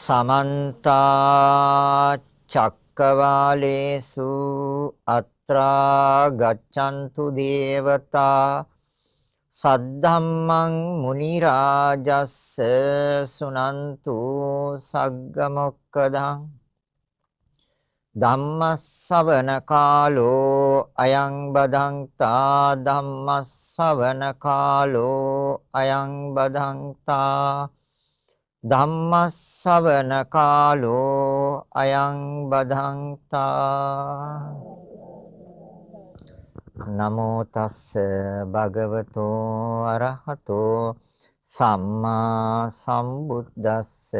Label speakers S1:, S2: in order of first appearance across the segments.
S1: සමන්ත චක්කවාලේසු අත්‍රා ගච්ඡන්තු දේවතා සද්ධම්මං මුනි රාජස්ස සුනන්තු සග්ග මොක්ඛදං ධම්මස්සවන කාලෝ අයං බදන්තා ධම්මස්සවන කාලෝ අයං බදන්තා ධම්මස්සවන කාලෝ අයං බදන්තා. නමෝ තස්ස භගවතෝ අරහතෝ සම්මා සම්බුද්දස්ස.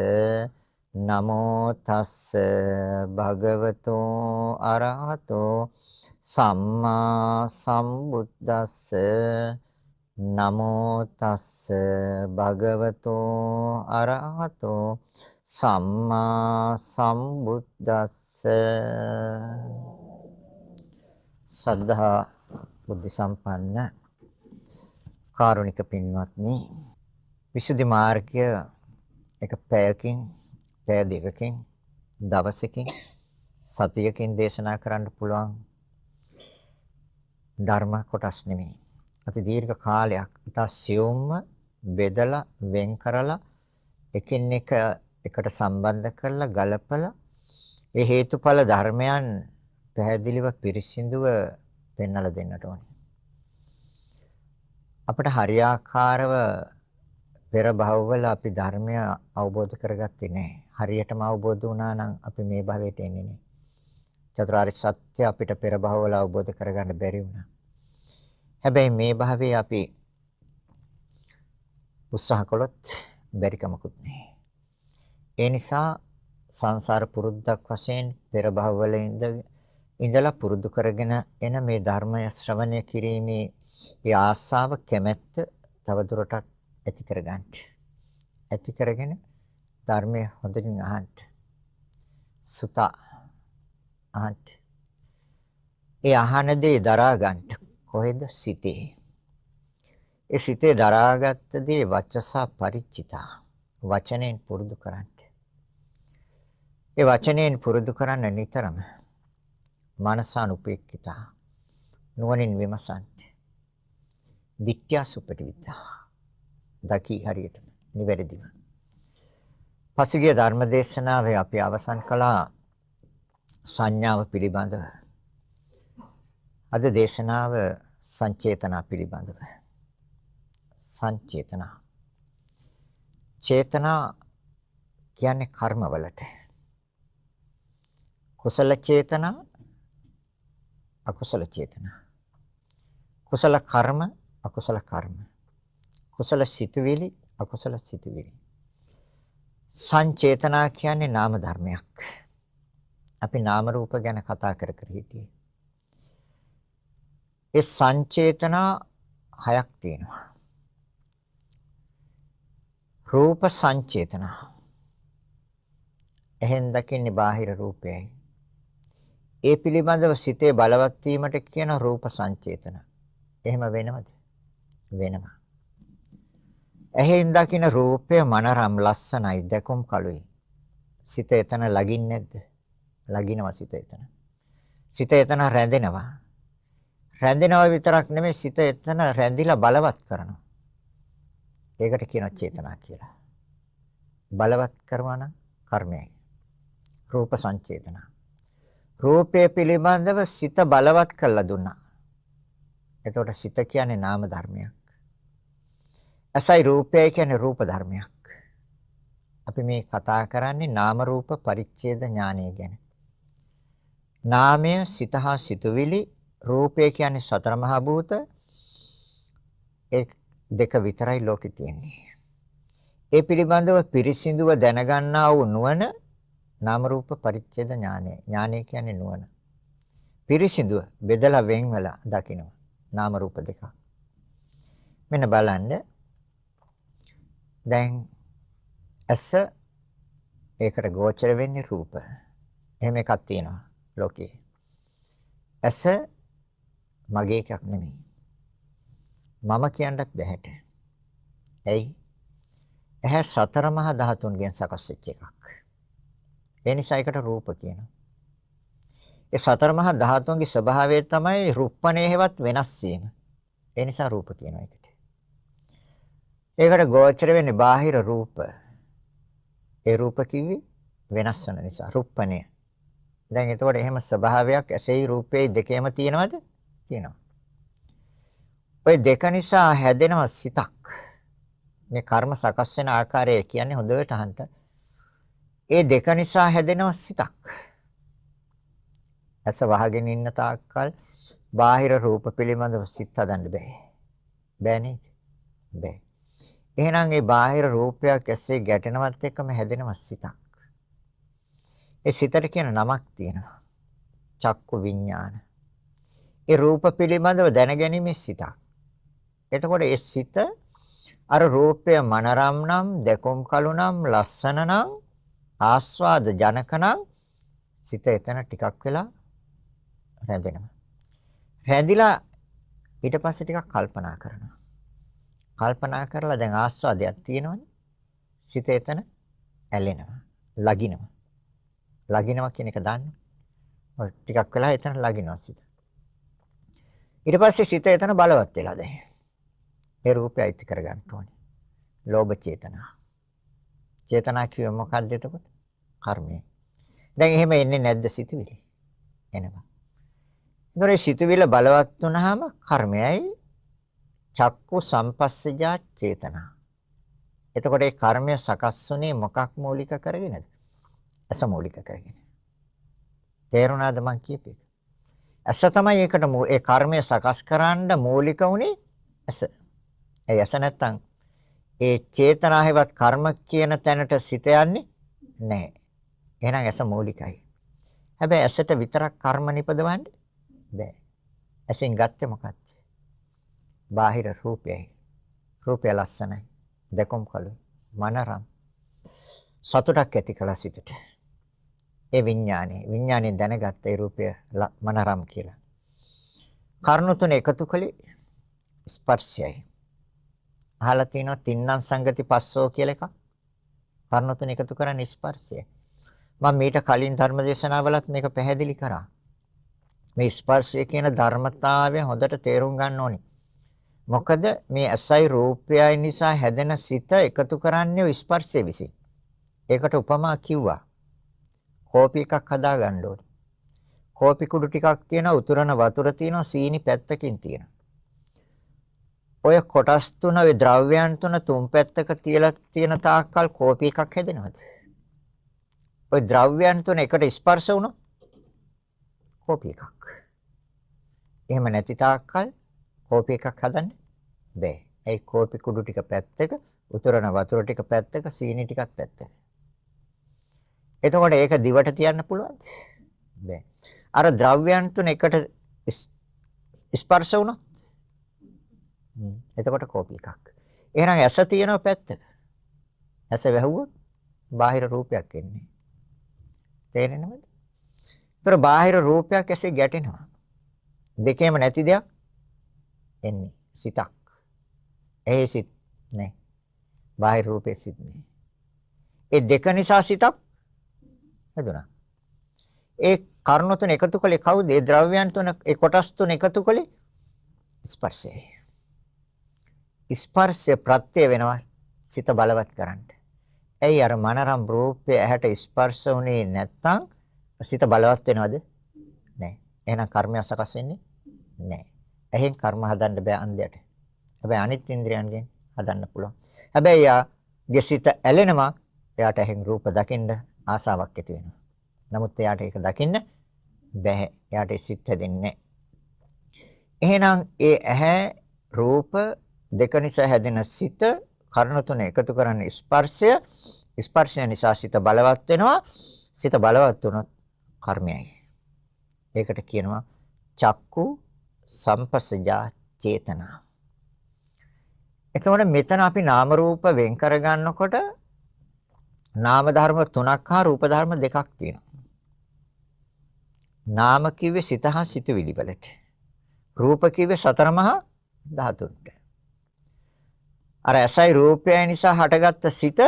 S1: නමෝ තස්ස භගවතෝ අරහතෝ සම්මා සම්බුද්දස්ස. නමෝ තස්ස භගවතෝ අරහතෝ සම්මා සම්බුද්දස්ස. සද්ධා බුද්ධ සම්පන්න කාරුණික පින්වත්නි, විසුද්ධි මාර්ගය එක පැයකින්, පැය දෙකකින්, දවසකින්, සතියකින් දේශනා කරන්න පුළුවන් ධර්ම කොටස් නෙමෙයි. අති දීර්ඝ කාලයක් ඉතා සියුම්ව බෙදලා වෙන් කරලා එකින් එක එකට සම්බන්ධ කරලා ගලපලා ඒ හේතුඵල ධර්මයන් පැහැදිලිව පිරිසිදුව පෙන්වලා දෙන්නට ඕනේ. අපිට හරියාකාරව පෙර භවවල අපි ධර්මය අවබෝධ කරගත්තේ නැහැ. හරියටම අවබෝධ වුණා නම් අපි මේ භවයට එන්නේ නැහැ. චතුරාර්ය සත්‍ය අපිට පෙර භවවල අවබෝධ කරගන්න බැරි වුණා. හැබැයි මේ භවයේ අපි උත්සාහ කළොත් බැරි කමකුත් නැහැ. ඒ නිසා සංසාර පුරුද්දක් වශයෙන් පෙර භවවල ඉඳලා පුරුදු කරගෙන එන මේ ධර්මය ශ්‍රවණය කිරීමේ ඒ ආසාව කැමැත්ත තවදුරටත් ඇති කරගන්න. ඇති කරගෙන ධර්මය හොඳින් අහන්න. සුතා අහන්න. ඒ අහන දේ දරා ගන්න. කොහෙද? සිතේ. ඒ සිතේ දරාගත්ත දේ වචසා පරිචිතා. වචනයෙන් පුරුදු කරන්න. ඒ වචනයෙන් පුරුදු කරන්න නිතරම මනසානුපේක්ඛිතා. නුවණින් විමසන්න. දිට්ඨ්‍යා සුපටිවිතා. දකි හරියටම නිවැරදිව. පසුගිය ධර්ම දේශනාවේ අපි අවසන් කළා සංඥාව පිළිබඳව. අද දේශනාව සංචේතනා පිළිබඳව. සංචේතනා. චේතනා කියන්නේ කර්මවලට. කුසල චේතනා, අකුසල චේතනා. කුසල කර්ම, අකුසල කර්ම. කුසල සිතුවිලි, අකුසල සිතුවිලි. සංචේතනා කියන්නේ නාම ධර්මයක්. අපි නාම රූප ගැන කතා කර කර හිටියේ. ඒ සංචේතනා හයක් තියෙනවා. රූප සංචේතනා. එහෙන් දකින්නේ බාහිර රූපයයි. ඒ පිළිබඳව සිතේ බලවත් වීමට කියන රූප සංචේතන. එහෙම වෙනවද? වෙනවා. එහෙන් දකින රූපය මනරම් ලස්සනයි, දැකුම් කළුයි. සිත එතන ලගින්නේ නැද්ද? ලගිනවා සිත එතන. සිත එතන රැඳෙනවා. රැඳෙනවා විතරක් නෙමෙයි, සිත එතන රැඳිලා බලවත් කරනවා. ඒකට කියනවා චේතනා කියලා. බලවත් කරනවා නම් කර්මයයි. රූප සංචේතන. රූපය පිළිබඳව සිත බලවත් කරලා දුන්නා. එතකොට සිත කියන්නේ නාම ධර්මයක්. ඇසයි රූපයයි කියන්නේ රූප ධර්මයක්. අපි මේ කතා කරන්නේ නාම රූප පරිච්ඡේද ඥානය ගැන. නාමය සිත හා සිතුවිලි, රූපය කියන්නේ සතර මහා භූත. ඒ දෙක විතරයි ලෝකේ තියෙන්නේ. ඒ පිළිබඳව පිරිසිදුව දැනගන්නා වූ නුවණ නාම රූප පරිච්ඡේද ඥානය. ඥානය කියන්නේ නුවණ. පිරිසිදුව බෙදලා වෙන් වෙලා දකිනවා නාම රූප දෙකක්. මෙන්න බලන්න. දැන් ඇස ඒකට ගෝචර වෙන්නේ රූප. එහෙම එකක් තියෙනවා ලෝකේ. ඇස මගේ එකක් නෙමෙයි. මම කියන්නත් බැහැට. ඇයි? ඇහැ සතර මහා ධාතුන්ගෙන් සකස් වෙච්ච එකක්. ඒ නිසා ඒකට රූප කියනවා. ඒ සතර මහා ධාතුන්ගේ ස්වභාවය තමයි රුප්පණය හේවත් වෙනස් වීම. ඒ නිසා රූප කියනවා ඒකට. ඒකට ගෝචර වෙන්නේ බාහිර රූප. ඒ රූප කිව්වේ වෙනස් වෙන නිසා රුප්පණය. දැන් එතකොට එහෙම ස්වභාවයක් ඇසෙයි රූපේ දෙකේම තියෙනවද? තියෙනවා. ඔය දෙක නිසා හැදෙනවා සිතක්. මේ කර්ම සකස් වෙන ආකාරය කියන්නේ හොඳට අහන්න. ඒ දෙක නිසා හැදෙනවා සිතක්. ඇස වහගෙන ඉන්න තාක්කල් බාහිර රූප පිළිබඳව සිත් හදන්න බෑ. බෑ නේද? බෑ. එහෙනම් ඒ බාහිර රූපයක් ඇසේ ගැටෙනවත් එක්කම හැදෙනවා සිතක්. ඒ සිතට කියන නමක් තියෙනවා. චක්කු විඥාන. ඒ රූප පිළිබඳව දැනගැනීමේ සිතක්. එතකොට ඒ සිත අර රූපය මනරම් නම්, දැකුම් කළු නම්, ලස්සන නම්, ආස්වාද ජනක නම් සිත එතන ටිකක් වෙලා රැඳෙනවා. රැඳිලා ඊට පස්සේ ටිකක් කල්පනා කරනවා. කල්පනා කරලා දැන් ආස්වාදයක් තියෙනවනේ. සිත එතන ඇලෙනවා, ලගිනවා. ලගිනවා කියන එක දන්න. ඔය ටිකක් වෙලා එතන ලගිනවා සිත. ඊට පස්සේ සිත එතන බලවත් වෙලා දැන්. ඒ රූපය අයිති කරගන්න ඕනේ. ලෝභ චේතනා. චේතනා කිව්ව මොකද්ද එතකොට? කර්මය. දැන් එහෙම එන්නේ නැද්ද සිතුවිලි? එනවා. ඒතර සිතුවිල්ල බලවත් වුණාම කර්මයයි චක්කු සම්පස්සජා චේතනා. එතකොට ඒ කර්මය සකස් වුණේ මොකක් මූලික කරගෙනද? ඇස මූලික කරගෙන. තේරුණාද මං කියපු එක? ඇස තමයි ඒකට ඒ කර්මය සකස් කරන්න මූලික වුණේ ඇස. ඒ ඇස නැත්තම් ඒ චේතනා හේවත් කර්ම කියන තැනට සිත යන්නේ නැහැ. එහෙනම් ඇස මූලිකයි. හැබැයි ඇසට විතරක් කර්ම නිපදවන්න බෑ. ඇසෙන් ගත්තේ මොකක්ද? බාහිර රූපයයි. රූපය ලස්සනයි. දැකුම් කළුයි. මනරම්. සතුටක් ඇති කළා සිතට. ඒ විඥානේ. විඥානේ දැනගත්ත ඒ රූපය මනරම් කියලා. කර්ණ තුන එකතු කළේ ස්පර්ශයයි. අහලා තියෙනවා තින්නම් සංගති පස්සෝ කියලා එකක්. කර්ණ තුන එකතු කරන්නේ ස්පර්ශය. මම මීට කලින් ධර්ම දේශනාවලත් මේක පැහැදිලි කරා. මේ ස්පර්ශය කියන ධර්මතාවය හොඳට තේරුම් ගන්න ඕනේ. මොකද මේ ඇසයි රූපයයි නිසා හැදෙන සිත එකතු කරන්නේ ස්පර්ශය විසින්. ඒකට උපමා කිව්වා. කෝපි එකක් හදා ගන්න ඕනේ. කෝපි කුඩු ටිකක් තියෙනවා, උතුරන වතුර තියෙනවා, සීනි පැත්තකින් තියෙනවා. ඔය කොටස් තුන, ඔය ද්‍රව්‍යයන් තුන තුන් පැත්තක තියලා තියෙන තාක්කල් කෝපි එකක් හැදෙනවද? ඔය ද්‍රව්‍යයන් තුන එකට ස්පර්ශ වුණොත් කෝපි එකක්. එහෙම නැති තාක්කල් කෝපි එකක් හදන්න බෑ. ඒ කෝපි කුඩු ටික පැත්තක, උතුරන වතුර ටික පැත්තක, සීනි ටිකක් පැත්තක. එතකොට ඒක දිවට තියන්න පුළුවන්ද? බෑ. අර ද්‍රව්‍යයන් තුන එකට ස්පර්ශ වුණොත් එතකොට කෝපි එකක්. එහෙනම් ඇස තියෙනවා පැත්තක. ඇස වැහුවොත් බාහිර රූපයක් එන්නේ. තේරෙනවද? ඒතර බාහිර රූපයක් ඇසේ ගැටෙනවා. දෙකේම නැති දෙයක් එන්නේ සිතක්. ඒ සිත් නෑ. බාහිර රූපේ සිත් නෑ. ඒ දෙක නිසා සිතක් හැදුනා. ඒ කර්ණ තුන එකතු කළේ කවුද? ඒ ද්‍රව්‍යයන් තුන, ඒ කොටස් තුන එකතු කළේ ස්පර්ශයයි. ස්පර්ශය ප්‍රත්‍ය වෙනවා සිත බලවත් කරන්න. ඇයි අර මනරම් රූපය ඇහැට ස්පර්ශ වුණේ නැත්තම් සිත බලවත් වෙනවද? නෑ. එහෙනම් කර්මයක් සකස් වෙන්නේ නෑ. ඇහෙන් කර්ම හදන්න බෑ අන්ධයට. හැබැයි අනිත් ඉන්ද්‍රියන්ගෙන් හදන්න පුළුවන්. හැබැයි යාගේ සිත ඇලෙනවා. එයාට ඇහෙන් රූප දකින්න ආසාවක් ඇති වෙනවා. නමුත් එයාට ඒක දකින්න බැහැ. එයාට ඒ සිත් හැදෙන්නේ නෑ. එහෙනම් ඒ ඇහැ රූප දෙක නිසා හැදෙන සිත කර්ණ තුන එකතු කරන්නේ ස්පර්ශය. ස්පර්ශය නිසා සිත බලවත් වෙනවා. සිත බලවත් වුණොත් කර්මයයි. ඒකට කියනවා චක්කු සම්පස්සජා චේතනා. එතකොට මෙතන අපි නාම රූප වෙන් කරගන්නකොට නාම ධර්ම තුනක් හා රූප ධර්ම දෙකක් තියෙනවා. නාම කිව්වේ සිත හා සිතුවිලි වලට. රූප කිව්වේ සතර මහා ධාතුන්ට. අර ඇසයි රූපයයි නිසා හටගත්ත සිත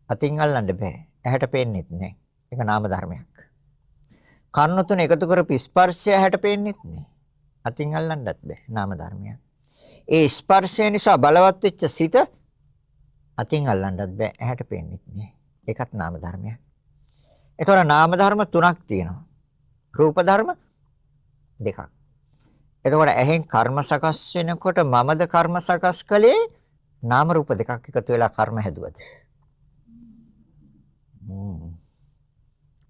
S1: අතින් අල්ලන්න බෑ. ඇහැට පේන්නෙත් නෑ. ඒක නාම ධර්මයක්. කර්ණ තුන එකතු කරපු ස්පර්ශය ඇහැට පේන්නෙත් නෑ. අතින් අල්ලන්නත් බෑ. නාම ධර්මයක්. ඒ ස්පර්ශය නිසා බලවත් වෙච්ච සිත අතින් අල්ලන්නත් බෑ. ඇහැට පේන්නෙත් නෑ. ඒකත් නාම ධර්මයක්. ඒතොර නාම ධර්ම තුනක් තියෙනවා. රූප ධර්ම දෙකක්. එතකොට ඇහෙන් කර්ම සකස් වෙනකොට මමද කර්ම සකස් කළේ නාම රූප දෙකක් එකතු වෙලා කර්ම හැදුවද?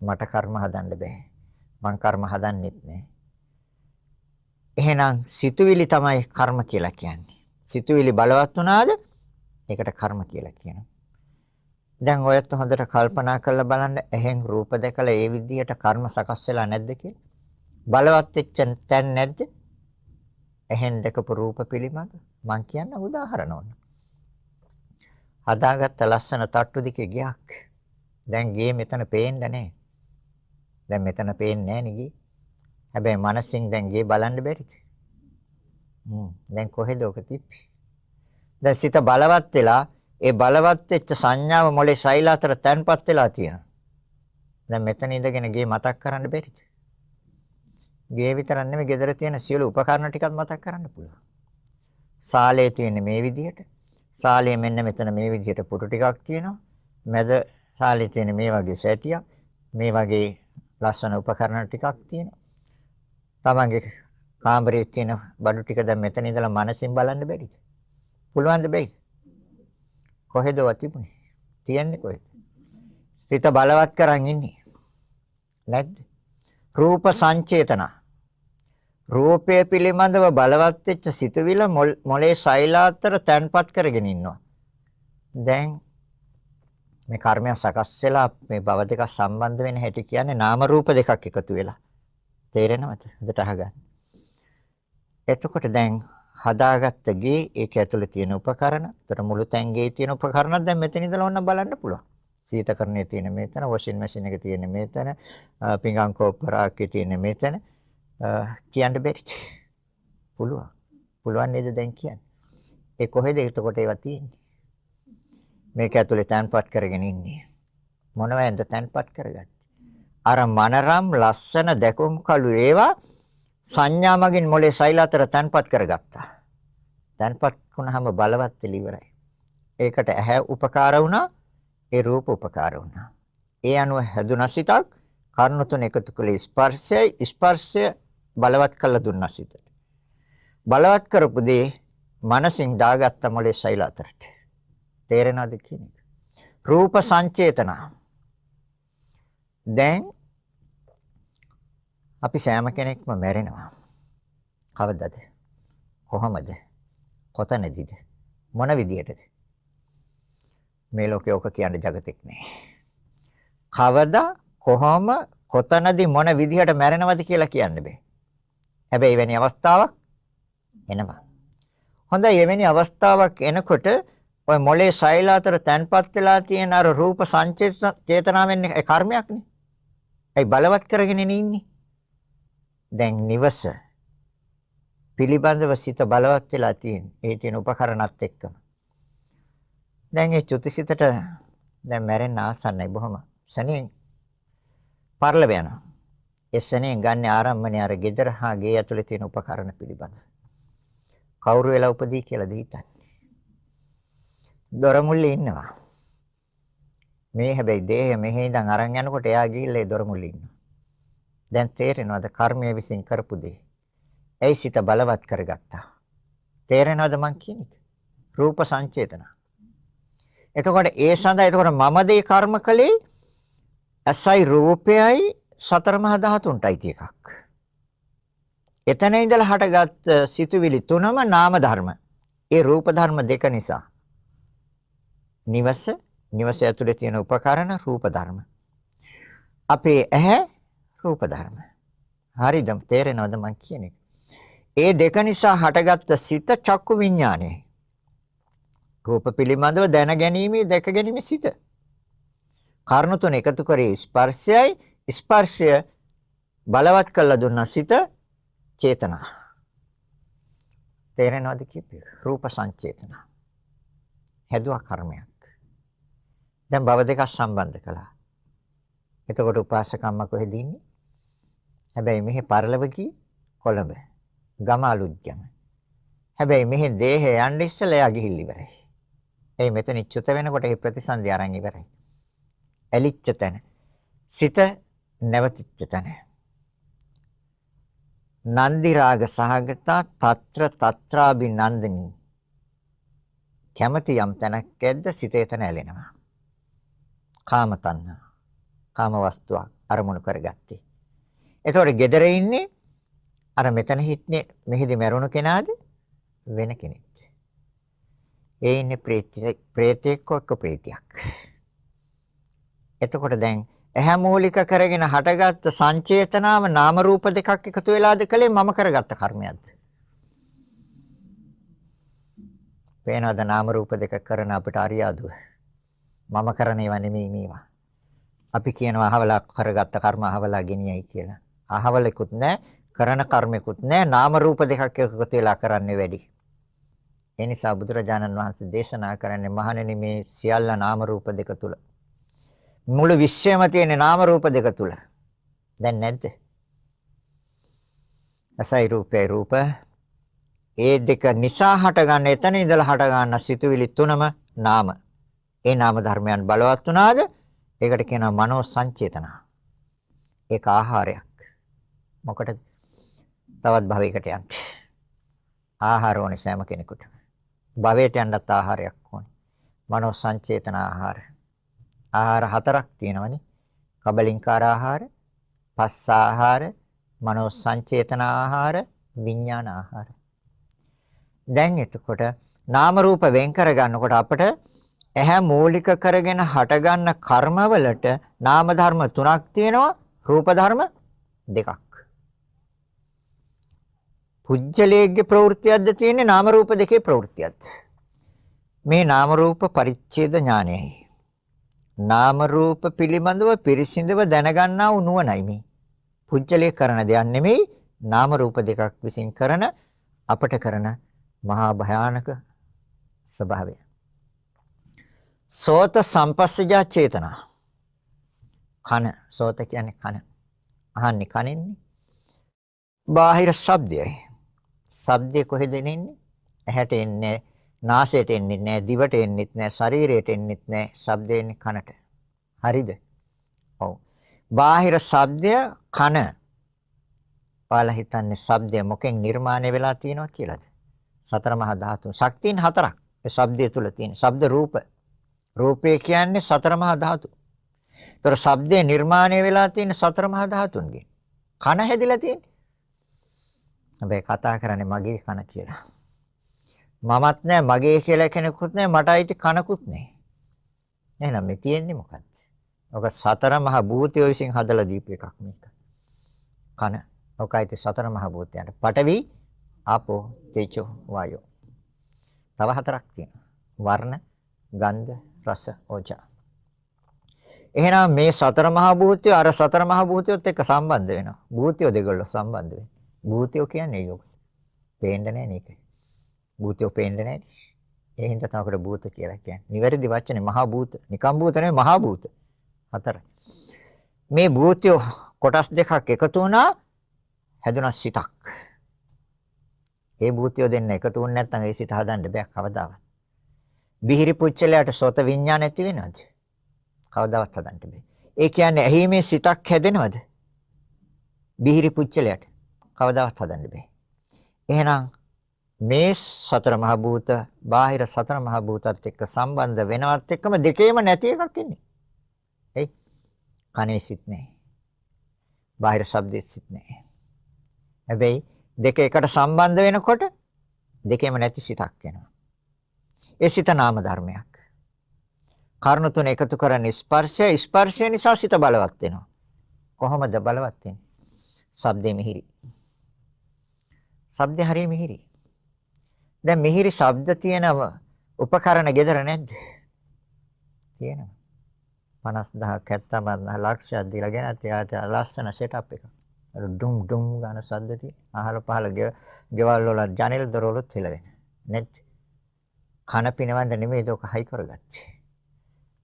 S1: මට කර්ම හදන්න බෑ. මං කර්ම හදන්නෙත් නෑ. එහෙනම් සිතුවිලි තමයි කර්ම කියලා කියන්නේ. සිතුවිලි බලවත් වුණාද ඒකට කර්ම කියලා කියනවා. දැන් ඔයත් හොඳට කල්පනා කරලා බලන්න ඇහෙන් රූප දැකලා ඒ විදිහට කර්ම සකස් වෙලා නැද්ද කියලා? බලවත් වෙච්ච තැන් නැද්ද? ඇහෙන් දැකපු රූප පිළිබඳ මං කියන්න උදාහරණ ඕන. හදාගත්ත ලස්සන තට්ටු දෙකේ ගයක්. දැන් ගේ මෙතන පේන්න නෑ. දැන් මෙතන පේන්නේ නෑ නේ ගේ. හැබැයි මනසින් දැන් ගේ බලන්න බැරිද? දැන් කොහෙද ඔක තිබ්බේ? දැන් සිත බලවත් වෙලා ඒ බලවත් වෙච්ච සංඥාව මොලේ සෛල අතර තැන්පත් වෙලා තියෙනවා. දැන් මෙතන ඉඳගෙන ගේ මතක් කරන්න බැරිද? ගේ විතරක් නෙමෙයි ගෙදර තියෙන සියලු උපකරණ ටිකත් මතක් කරන්න පුළුවන්. සාලේ තියෙන මේ විදිහට, සාලේ මෙන්න මෙතන මේ විදිහට පුටු ටිකක් තියෙනවා. මැද සාලේ තියෙන මේ වගේ සැටියක්, මේ වගේ ලස්සන උපකරණ ටිකක් තියෙනවා. තමන්ගේ කාමරේ තියෙන බඩු ටික දැන් මෙතන ඉඳලා මනසින් බලන්න බැරිද? පුළුවන්ද බැයිද? කොහෙද ඔය තිබුණේ? තියන්නේ කොහෙද? සිත බලවත් කරන් ඉන්නේ. නැද්ද? රූප සංචේතන. රූපය පිළිබඳව බලවත් වෙච්ච සිතුවිල්ල මොලේ සෛල අතර තැන්පත් කරගෙන ඉන්නවා. දැන් මේ කර්මය සකස් වෙලා මේ භව දෙක සම්බන්ධ වෙන හැටි කියන්නේ නාම රූප දෙකක් එකතු වෙලා. තේරෙනවද? හොඳට අහගන්න. එතකොට දැන් හදාගත්ත ගේ ඒක ඇතුලේ තියෙන උපකරණ, එතකොට මුළු තැන් ගේ තියෙන උපකරණත් දැන් මෙතන ඉඳලා ඔන්න බලන්න පුළුවන්. සීතකරණය තියෙන මෙතන, වොෂින් මැෂින් එක තියෙන මෙතන, පිඟන් කෝප්ප රාක්කේ තියෙන මෙතන කියන්න බැරිද? පුළුවන්. පුළුවන් නේද දැන් කියන්න? ඒ කොහෙද එතකොට ඒවා තියෙන්නේ? මේක ඇතුලේ තැන්පත් කරගෙන ඉන්නේ. මොනවැන්ද තැන්පත් කරගත්තේ? අර මනරම් ලස්සන දැකුම් කළු ඒවා සංඥා මගින් මොලේ සෛල අතර තැන්පත් කරගත්තා. තැන්පත් වුණාම බලවත් වෙලා ඉවරයි. ඒකට ඇහැ උපකාර වුණා, ඒ රූප උපකාර වුණා. ඒ අනුව හැදුන සිතක් කර්ණ තුන එකතු කළේ ස්පර්ශයයි, ස්පර්ශය බලවත් කළ දුන්නා සිතට. බලවත් කරපු දේ මනසින් දාගත්ත මොලේ සෛල අතරට. තේරෙනවද කියන එක? රූප සංචේතන. දැන් අපි සෑම කෙනෙක්ම මැරෙනවා. කවදද? කොහොමද? කොතනදීද? මොන විදියටද? මේ ලෝකේ ඔක කියන්න ජගතෙක් නෑ. කවදා, කොහොම, කොතනදී, මොන විදිහට මැරෙනවද කියලා කියන්න බෑ. හැබැයි එවැනි අවස්ථාවක් එනවා. හොඳයි, එවැනි අවස්ථාවක් එනකොට ඔය මොලේ සෛල අතර තැන්පත් වෙලා තියෙන අර රූප සංචේතනාවෙන් ඒ කර්මයක්නේ. ඒ බලවත් කරගෙන ඉන්නේ. දැන් නිවස පිළිබඳව සිත බලවත් වෙලා තියෙන. ඒ තියෙන උපකරණත් එක්කම. දැන් ඒ චුතිසිතට දැන් මැරෙන්න ආසන්නයි බොහොම. සැනින් පරලව යනවා. ඒ සැනින් ගන්න ආරම්භණය අර ගෙදර හා ගේ ඇතුලේ තියෙන උපකරණ පිළිබඳ. කවුරු වෙලා උපදී කියලාද හිතන්නේ? දොර මුල්ලේ ඉන්නවා. මේ හැබැයි දේහය මෙහෙ ඉඳන් අරන් යනකොට එයා ගිහිල්ලා ඒ දොර මුල්ලේ ඉන්නවා. දැන් තේරෙනවද කර්මය විසින් කරපු දේ? ඇයි සිත බලවත් කරගත්තා? තේරෙනවද මං කියන එක? රූප සංචේතන. එතකොට ඒ සඳහා එතකොට මම දේ කර්ම කළේ ඇසයි රූපයයි සතර මහා ධාතුන්ටයි අයිති එකක්. එතන ඉඳලා හටගත් සිතුවිලි තුනම නාම ධර්ම. ඒ රූප ධර්ම දෙක නිසා නිවස, නිවස ඇතුලේ තියෙන උපකරණ රූප ධර්ම. අපේ ඇහැ රූප ධර්ම. හරිද? තේරෙනවද මං කියන එක? ඒ දෙක නිසා හටගත්ත සිත චක්කු විඥානය. රූප පිළිබඳව දැන ගැනීමේ දැක ගැනීමේ සිත. කර්ණ තුන එකතු කරේ ස්පර්ශයයි, ස්පර්ශය බලවත් කළා දුන්නා සිත චේතනා. තේරෙනවද කියපේ? රූප සංචේතන. හැදුවා කර්මයක්. දැන් භව දෙකක් සම්බන්ධ කළා. එතකොට උපාසකම්ම කොහෙද ඉන්නේ? හැබැයි මෙහි පරලොව ගියේ කොළඹ. ගම අලුත්ගම. හැබැයි මෙහි දේහය යන්න ඉස්සෙල්ලා එයා ගිහිල්ලා ඉවරයි. එයි මෙතන චුත වෙනකොට ඒ ප්‍රතිසන්දි අරන් ඉවරයි. ඇලිච්ච තැන. සිත නැවතිච්ච තැන. නන්දි රාග සහගතා తත්‍ර తත්‍රාභි නන්දනී. කැමති යම් තැනක් ඇද්ද සිත එතන ඇලෙනවා. කාම තණ්හා. කාම වස්තුවක් අරමුණු කරගත්තේ. එතකොට gedara ඉන්නේ අර මෙතන හිටනේ මෙහිදී මැරුණු කෙනාද වෙන කෙනෙක්ද? ඒ ඉන්නේ ප්‍රේතෙක් එක්ක ප්‍රේතියක්. එතකොට දැන් ඇහැ මූලික කරගෙන හටගත්ත සංචේතනාව නාම රූප දෙකක් එකතු වෙලාද කලේ මම කරගත්ත කර්මයක්ද? පේනවද නාම රූප දෙක කරන අපිට අරියාදුව? මම කරන ඒවා නෙමෙයි මේවා. අපි කියනවා අහවලා කරගත්ත කර්ම අහවලා ගෙනියයි කියලා. අහවලෙකුත් නෑ, කරන කර්මයකුත් නෑ, නාම රූප දෙකක් එකතු වෙලා කරන්නේ වැඩි. ඒ නිසා බුදුරජාණන් වහන්සේ දේශනා කරන්නේ මහණෙනි මේ සියල්ල නාම රූප දෙක තුල. මුළු විශ්වයම තියෙන නාම රූප දෙක තුල. දැන් නැද්ද? අසයි රූපේ රූප. ඒ දෙක නිසා හටගන්න, එතන ඉඳලා හටගන්න සිතුවිලි තුනම නාම. ඒ නාම ධර්මයන් බලවත් වුණාද ඒකට කියනවා මනෝ සංචේතන. ඒක ආහාරයක්. මොකටද? තවත් භවයකට යන්න. ආහාර ඕනේ සෑම කෙනෙකුටම. භවයට යන්නත් ආහාරයක් ඕනේ. මනෝ සංචේතන ආහාර. ආහාර හතරක් තියෙනවනේ. කබලින්කාර ආහාර, පස්ස ආහාර, මනෝ සංචේතන ආහාර, විඥාන ආහාර. දැන් එතකොට නාම රූප වෙන් කර ගන්නකොට අපට ඇහැ මූලික කරගෙන හටගන්න කර්මවලට නාම ධර්ම තුනක් තියෙනවා, රූප ධර්ම දෙකක්. පුජ්‍යලයේගේ ප්‍රවෘත්තියක්ද තියෙන්නේ නාම රූප දෙකේ ප්‍රවෘත්තියක්ද? මේ නාම රූප පරිච්ඡේද ඥානයයි. නාම රූප පිළිබඳව පිරිසිඳව දැනගන්නා වූ නුවණයි මේ. පුජ්‍යලයේ කරන දෙයක් නෙමෙයි, නාම රූප දෙකක් විසින් කරන අපට කරන මහා භයානක ස්වභාවය. සෝත සම්පස්සජා චේතනා. කන, සෝත කියන්නේ කන. අහන්නේ කනෙන්නේ. බාහිර ශබ්දයයි. ශබ්දය කොහෙද එන්නේ? ඇහැට එන්නේ, නාසයට එන්නේ නැහැ, දිවට එන්නෙත් නැහැ, ශරීරයට එන්නෙත් නැහැ. ශබ්දය එන්නේ කනට. හරිද? ඔව්. බාහිර ශබ්දය කන. ඔයාලා හිතන්නේ ශබ්දය මොකෙන් නිර්මාණය වෙලා තියෙනවා කියලාද? සතර මහා ධාතු. ශක්තියින් හතරක් ඒ ශබ්දය තුල තියෙන. ශබ්ද රූප. රූපය කියන්නේ සතර මහා ධාතු. ඒතර ශබ්දය නිර්මාණය වෙලා තියෙන සතර මහා ධාතුන්ගෙන්. කන හැදිලා තියෙන්නේ. හැබැයි කතා කරන්නේ මගේ කන කියලා. මමත් නෑ, මගේ කියලා කෙනෙකුත් නෑ, මට අයිති කනකුත් නෑ. එහෙනම් මේ තියෙන්නේ මොකද්ද? ඔක සතර මහා භූතයෝ විසින් හදලා දීපු එකක් මේක. කන. ඔක අයිති සතර මහා භූතයන්ට. පඨවි, ආපෝ, තේජෝ, වායෝ. තව හතරක් තියෙනවා. වර්ණ, ගන්ධ, රස, ඕජා. එහෙනම් මේ සතර මහා භූතයෝ අර සතර මහා භූතයොත් එක්ක සම්බන්ධ වෙනවා. භූතයෝ දෙගොල්ලෝ සම්බන්ධ වෙනවා. භූතයෝ කියන්නේ ඒක. පේන්න නෑ නේද? භූතයෝ පේන්න නෑ. ඒ හින්දා තමයි අපිට භූත කියලා කියන්නේ. නිවැරදි වචනේ මහා භූත. නිකම් භූත නෙවෙයි, මහා භූත. හතර. මේ භූතයෝ කොටස් දෙකක් එකතු වුණා, හැදුනා සිතක්. ඒ භූතයෝ දෙන්න එකතු වුණ නැත්නම් ඒ සිත හදන්න බෑ කවදාවත්. බිහිරි පුච්චලයට සෝත විඥාන ඇති වෙනවද? කවදාවත් හදන්න බෑ. ඒ කියන්නේ ඇහිමේ සිතක් හැදෙනවද? බිහිරි පුච්චලයට කවදාවත් හදන්න බෑ. එහෙනම් මේ සතර මහ භූත බාහිර සතර මහ භූතත් එක්ක සම්බන්ධ වෙනවත් එක්කම දෙකේම නැති එකක් එන්නේ. එයි කනේ සිත් නෑ. බාහිර ශබ්දෙත් සිත් නෑ. හැබැයි දෙක එකට සම්බන්ධ වෙනකොට දෙකේම නැති සිතක් එනවා. ඒ සිත නාම ධර්මයක්. කර්ණ තුන එකතු කරන්නේ ස්පර්ශය. ස්පර්ශය නිසා සිත බලවත් වෙනවා. කොහොමද බලවත් වෙන්නේ? ශබ්දේ මිහිරි. ශබ්දේ හරිය මිහිරි. දැන් මිහිරි ශබ්ද තියෙන උපකරණ ගෙදර නැද්ද? තියෙනවා. 50000ක් 70000 ලක්ෂයක් දීලා ගෙනත් එයාට ලස්සන සෙටප් එකක්. අර ඩුම් ඩුම් ගාන ශබ්ද තියෙන. අහල පහල ගෙවල් වල ජනෙල් දොරවලුත් හෙලවෙන. නැද්ද? කන පිනවන්න නෙමෙයි ඒක හයි කරගත්තේ.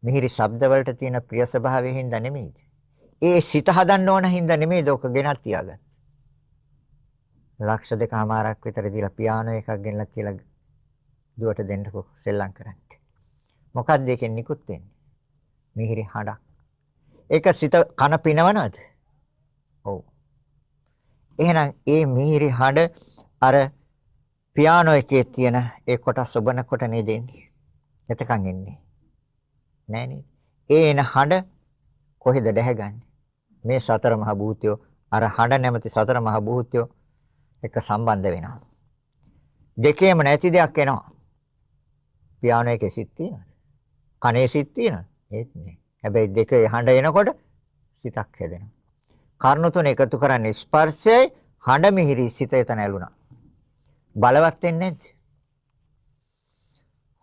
S1: මිහිරි ශබ්ද වලට තියෙන ප්‍රිය ස්වභාවයෙන් හින්දා නෙමෙයිද? ඒ සිත හදන්න ඕන හින්දා නෙමෙයිද ඔක ගෙනත් තියාගත්තේ. ලක්ෂ 2.5ක් විතර දීලා පියානෝ එකක් ගෙනලා තියලා දුවට දෙන්නකෝ සෙල්ලම් කරන්න. මොකක්ද ඒකෙන් නිකුත් වෙන්නේ? මිහිරි හඬක්. ඒක සිත කන පිනවනවද? ඔව්. එහෙනම් ඒ මිහිරි හඬ අර පියානෝ එකේ තියෙන ඒ කොටස් ඔබනකොට නේද එන්නේ? එතකන් එන්නේ නෑ නේද? ඒ එන හඬ කොහෙද දැහැගන්නේ? මේ සතර මහ භූතයෝ අර හඬ නැමැති සතර මහ භූතයෝ එක සම්බන්ධ වෙනවා. දෙකේම නැති දෙයක් එනවා. පියානෝ එකේ සිත් තියෙනවද? කනේ සිත් තියෙනවද? ඒත් නෑ. හැබැයි දෙකේ හඬ එනකොට සිතක් හැදෙනවා. කර්ණ තුන එකතු කරන්නේ ස්පර්ශයයි හඬ මිහිරි සිත එතන ඇලුනා. බලවත් වෙන්නේ නැද්ද?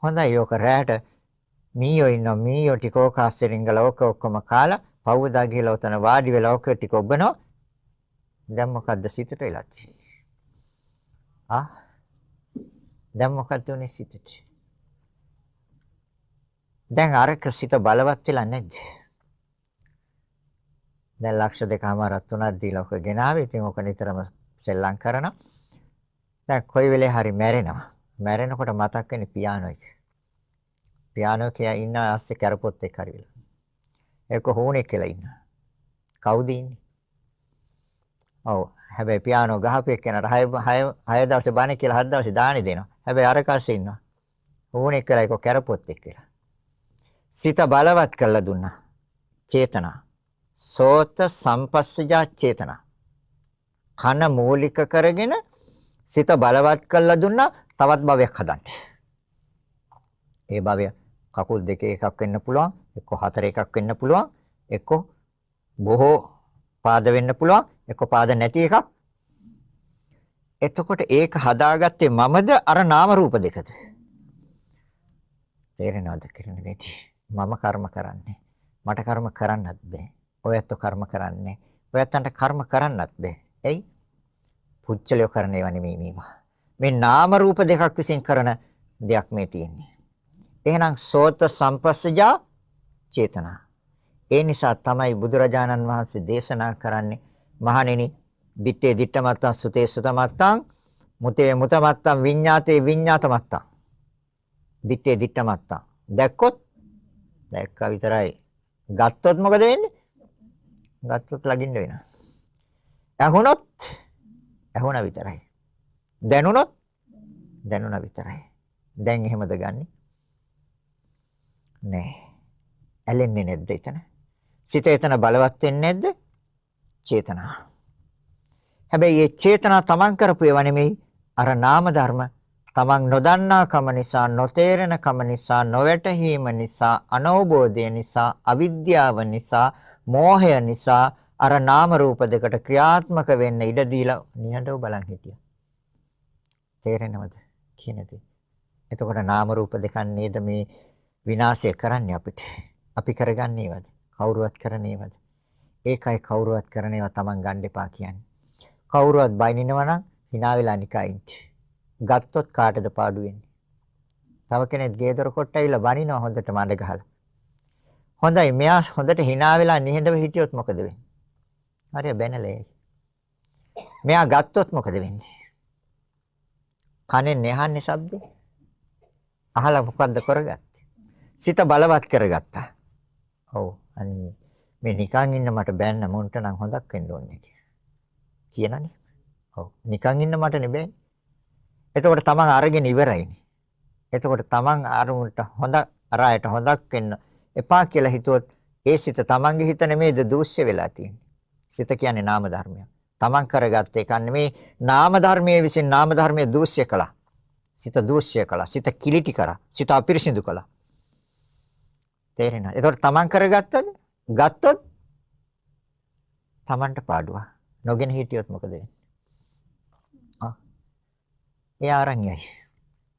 S1: හොඳයි, ඔක රැට මීයෝ ඉන්නවා. මීයෝ ටික ඕක අස්සේ රිංගලා ඕක ඔක්කොම කාලා පවුදා ගිහලා ඔතන වාඩි වෙලා ඕක ටික ඔබනවා. දැන් මොකද්ද සිතට වෙලා තියෙන්නේ? ආ, දැන් මොකද්ද උනේ සිතට? දැන් අරක සිත බලවත් වෙලා නැද්ද? දැන් ලක්ෂ 2.5ක් 3ක් දීලා ඔක ගෙනාවේ. ඉතින් ඔක නිතරම සෙල්ලම් කරනවා. දැන් කොයි වෙලේ හරි මැරෙනවා. මැරෙනකොට මතක් වෙන්නේ පියානෝ එක. පියානෝ එකේ ඉන්න ASCII කරපොත් එක්ක හරි වෙලා. ඒක හෝනෙක් කියලා ඉන්නවා. කවුද ඉන්නේ? ඔව්. හැබැයි පියානෝ ගහපු එක්කනට 6 දවසේ බානේ කියලා 7 දවසේ දානි දෙනවා. හැබැයි අර කස්සේ ඉන්නවා. හෝනෙක් කියලා ඒක කරපොත් එක්ක කියලා. සිත බලවත් කරලා දුන්නා. චේතනා. සෝත සම්පස්සජා චේතනා. කන මූලික කරගෙන සිත බලවත් කරලා දුන්නා තවත් භවයක් හදන්න. ඒ භවය කකුල් දෙකේ එකක් වෙන්න පුළුවන්, එක්ක හතර එකක් වෙන්න පුළුවන්, එක්ක බොහෝ පාද වෙන්න පුළුවන්, එක්ක පාද නැති එකක්. එතකොට ඒක හදාගත්තේ මමද අර නාම රූප දෙකද? තේරෙනවද කියන දෙටි? මම කර්ම කරන්නේ. මට කර්ම කරන්නත් බෑ. ඔයත් කර්ම කරන්නේ. ඔයත්න්ට කර්ම කරන්නත් බෑ. ඇයි? පුච්චලයෝ කරන ඒවා නෙමෙයි මේවා. මේ නාම රූප දෙකක් විසින් කරන දෙයක් මේ තියෙන්නේ. එහෙනම් සෝත සම්පස්සජා චේතනා. ඒ නිසා තමයි බුදුරජාණන් වහන්සේ දේශනා කරන්නේ, මහණෙනි, දිත්තේ දිත්තමත්තං සුතේ සුතමත්තං මුතේ මුතමත්තං විඤ්ඤාතේ විඤ්ඤාතමත්තං. දිත්තේ දිත්තමත්තං. දැක්කොත් දැක්කා විතරයි. ගත්තොත් මොකද වෙන්නේ? ගත්තොත් ලගින්න වෙනවා. ඇහුනොත් ඇහුණා විතරයි. දැනුනොත් දැනුණා විතරයි. දැන් එහෙමද ගන්නෙ? නෑ. ඇලෙන්නේ නැද්ද එතන? සිත එතන බලවත් වෙන්නේ නැද්ද? චේතනා. හැබැයි මේ චේතනා තමන් කරපු ඒවා නෙමෙයි. අර නාම ධර්ම තමන් නොදන්නා කම නිසා, නොතේරෙන කම නිසා, නොවැටහීම නිසා, අනවබෝධය නිසා, අවිද්‍යාව නිසා, මෝහය නිසා අර නාම රූප දෙකට ක්‍රියාත්මක වෙන්න ඉඩ දීලා නිහඬව බලන් හිටියා. තේරෙනවද කියන දේ? එතකොට නාම රූප දෙකක් නේද මේ විනාශය කරන්නේ අපිට? අපි කරගන්නේ ඒවද? කවුරුවත් කරන ඒවද? ඒකයි කවුරුවත් කරන ඒවා තමන් ගන්න එපා කියන්නේ. කවුරුවත් බයිනිනවා නම් hina වෙලා නිකන් ඉන්න. ගත්තොත් කාටද පාඩු වෙන්නේ? තව කෙනෙක් ගේ දොර කොට ඇවිල්ලා බනිනවා හොඳට මඩ ගහලා. හොඳයි, මෙයා හොඳට hina වෙලා නිහඬව හිටියොත් මොකද වෙන්නේ? හරිය බැනලා එයි. මෙයා ගත්තොත් මොකද වෙන්නේ? කනෙන් ඇහන්නේ ශබ්දේ. අහලා මොකද්ද කරගත්තේ? සිත බලවත් කරගත්තා. ඔව්, අනේ මේ නිකන් ඉන්න මට බැන්න මොන්ට නම් හොඳක් වෙන්න ඕනේ කියලා. කියනනේ. ඔව්, නිකන් ඉන්න මට නෙබෑනේ. එතකොට තමන් අරගෙන ඉවරයිනේ. එතකොට තමන් අරුන්ට හොඳ අර අයට හොඳක් වෙන්න එපා කියලා හිතුවොත් ඒ සිත තමන්ගේ හිත නෙමෙයිද දූෂ්‍ය වෙලා තියෙන්නේ. සිත කියන්නේ නාම ධර්මයක්. තමන් කරගත්ත එකක් නෙමෙයි. නාම ධර්මයේ විසින් නාම ධර්මයේ දූෂ්‍ය කළා. සිත දූෂ්‍ය කළා. සිත කිලිටි කරා. සිත අපිරිසිදු කළා. තේරෙනවද? එතකොට තමන් කරගත්තද? ගත්තොත් තමන්ට පාඩුවක්. නොගෙන හිටියොත් මොකද වෙන්නේ? ආ, ඒ ආරන් යයි.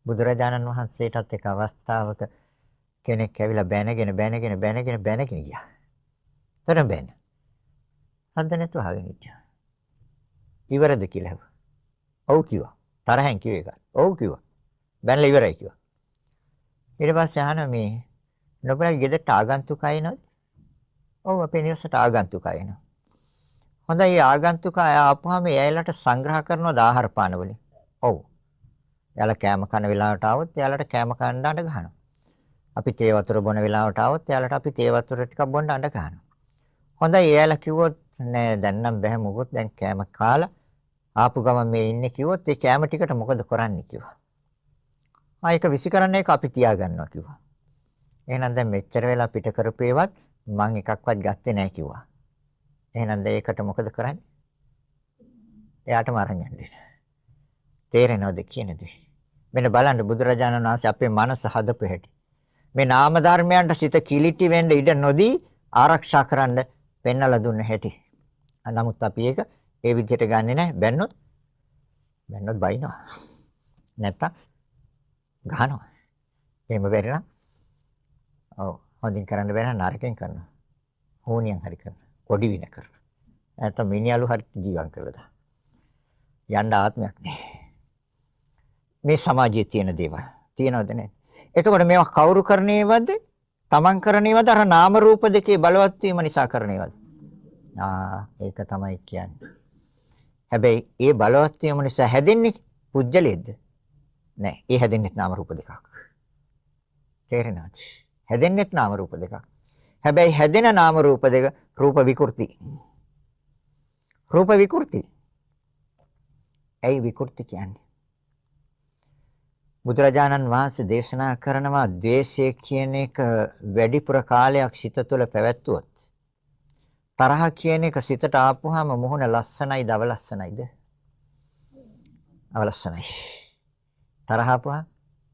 S1: බුදුරජාණන් වහන්සේටත් එක අවස්ථාවක කෙනෙක් ඇවිල්ලා බැනගෙන බැනගෙන බැනගෙන බැනගෙන ගියා. තරම් බැන. හද්ද නැතුව අහගෙන හිටියා. ඉවරද කියලා ඇහුවා. ඔව් කිව්වා. තරහෙන් කිව්ව එක. ඔව් කිව්වා. බැනලා ඉවරයි කිව්වා. ඊට පස්සේ අහන මේ නොබලගේ ගෙදරට ආගන්තුක අය එනවද? ඔව්, අපේ නිවසට ආගන්තුක අය එනවා. හොඳයි, ඒ ආගන්තුක අය ආපුවාම එයාලට සංග්‍රහ කරනවද ආහාර පාන වලින්? ඔව්. එයාලා කෑම කන වෙලාවට ආවොත් එයාලට කෑම කන්න අඬ ගහනවා. අපි තේ වතුර බොන වෙලාවට ආවොත් එයාලට අපි තේ වතුර ටිකක් බොන්න අඬ ගහනවා. හොඳයි, එයාලා කිව්වොත් නෑ දැන් නම් බෑ මොකොත්, දැන් කෑම කාලා ආපු ගමන් මේ ඉන්නේ කිව්වොත් ඒ කෑම ටිකට මොකද කරන්නේ කිව්වා. ආ, ඒක විසි කරන්න එක අපි තියාගන්නවා කිව්වා. එහෙනම් දැන් මෙච්චර වෙලා පිට කරපු ඒවත් මං එකක්වත් ගත්තේ නෑ කිව්වා. එහෙනම් දැන් ඒකට මොකද කරන්නේ? එයාටම අරන් යන්න. තේරෙනවද කියන දේ? මෙන්න බලන්න බුදුරජාණන් වහන්සේ අපේ මනස හදපු හැටි. මේ නාම ධර්මයන්ට සිත කිලිටි වෙන්න ඉඩ නොදී ආරක්ෂා කරන්න පෙන්වලා දුන්න හැටි. නමුත් අපි ඒක ඒ විදිහට ගන්නෙ නෑ. බැන්නොත් බැන්නොත් බයිනවා. නැත්තම් ගහනවා. එහෙම බැරි නම් ඔව්, හොඳින් කරන්න බැරි නම් නරකෙන් කරනවා. හෝනියන් හරි කරනවා. කොඩි වින කරනවා. නැත්තම් මිනිහලු හරි ජීවන් කරලා දානවා. යන්න ආත්මයක් නෑ. මේ සමාජයේ තියෙන දේවල් තියෙනවද නැද්ද? එතකොට මේවා කවුරු කරන ඒවාද? තමන් කරන ඒවාද? අර නාම රූප දෙකේ බලවත් වීම නිසා කරන ඒවාද? ආ, ඒක තමයි කියන්නේ. හැබැයි ඒ බලවත් වීම නිසා හැදෙන්නේ පුජ්‍යලයේද? නෑ, ඒ හැදෙන්නේ නාම රූප දෙකක්. තේරෙනවද? හැදෙන්නේ නාම රූප දෙකක්. හැබැයි හැදෙන නාම රූප දෙක රූප විකෘති. රූප විකෘති. ඇයි විකෘති කියන්නේ? බුදුරජාණන් වහන්සේ දේශනා කරනවා ද්වේෂය කියන එක වැඩිපුර කාලයක් සිත තුළ පැවැත්වුවොත්, තරහ කියන එක සිතට ආපුවාම මුහුණ ලස්සනයිද අවලස්සනයිද? අවලස්සනයි. තරහ ආපුවා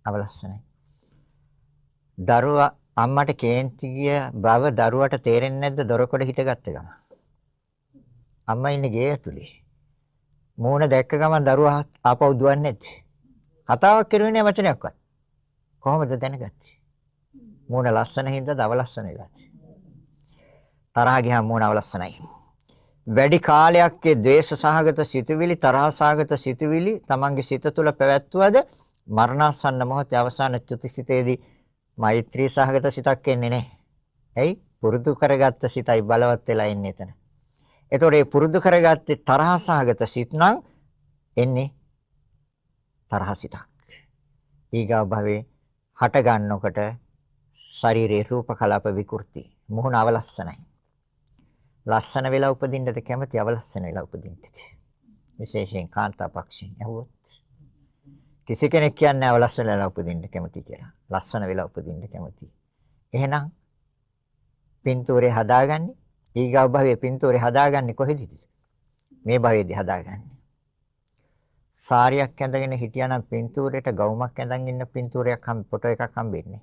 S1: අවලස්සනයි. දරුවා අම්මට කේන්ති ගිය බව දරුවට තේරෙන්නේ නැද්ද දොරකොඩ හිටගත්ත ගම? අම්මා ඉන්නේ ගේ ඇතුලේ. මූණ දැක්ක ගමන් දරුවා ආපහු දුවන්නේ නැද්ද? කතාවක් කරුවේ නෑ වචනයක්වත්. කොහොමද දැනගත්තේ? මූණ ලස්සන හින්දාද අවලස්සන වෙලාද? තරහ ගියාම මූණ අවලස්සනයි. වැඩි කාලයක් ඒ ද්වේෂ සහගත සිතුවිලි, තරහ සහගත සිතුවිලි තමන්ගේ සිත තුළ පැවැත්වුවද මරණාසන්න මොහොතේ අවසාන චුතිසිතේදී මෛත්‍රී සහගත සිතක් එන්නේ නැහැ. ඇයි? පුරුදු කරගත්ත සිතයි බලවත් වෙලා ඉන්නේ එතන. එතකොට මේ පුරුදු කරගත්තේ තරහ සහගත සිත නම් එන්නේ තරහ සිතක්. ඊගාව භවයේ හට ගන්නකොට ශරීරයේ රූප කලාප විකෘති, මුහුණ අවලස්සනයි. ලස්සන වෙලා උපදින්නද කැමති, අවලස්සන වෙලා උපදින්නද? විශේෂයෙන් කාන්තා පක්ෂයෙන් ඇහුවොත් කිසි කෙනෙක් කියන්නේ අවලස්සන වෙලා උපදින්න කැමති කියලා. ලස්සන වෙලා උපදින්න කැමති. එහෙනම් පින්තූරේ හදාගන්නේ ඊගාව භවයේ පින්තූරේ හදාගන්නේ කොහෙදද? මේ භවයේදී හදාගන්නේ. සාරියක් ඇඳගෙන හිටියානම් පින්තූරයට ගවුමක් ඇඳන් ඉන්න පින්තූරයක් හම් ෆොටෝ එකක් හම්බෙන්නේ.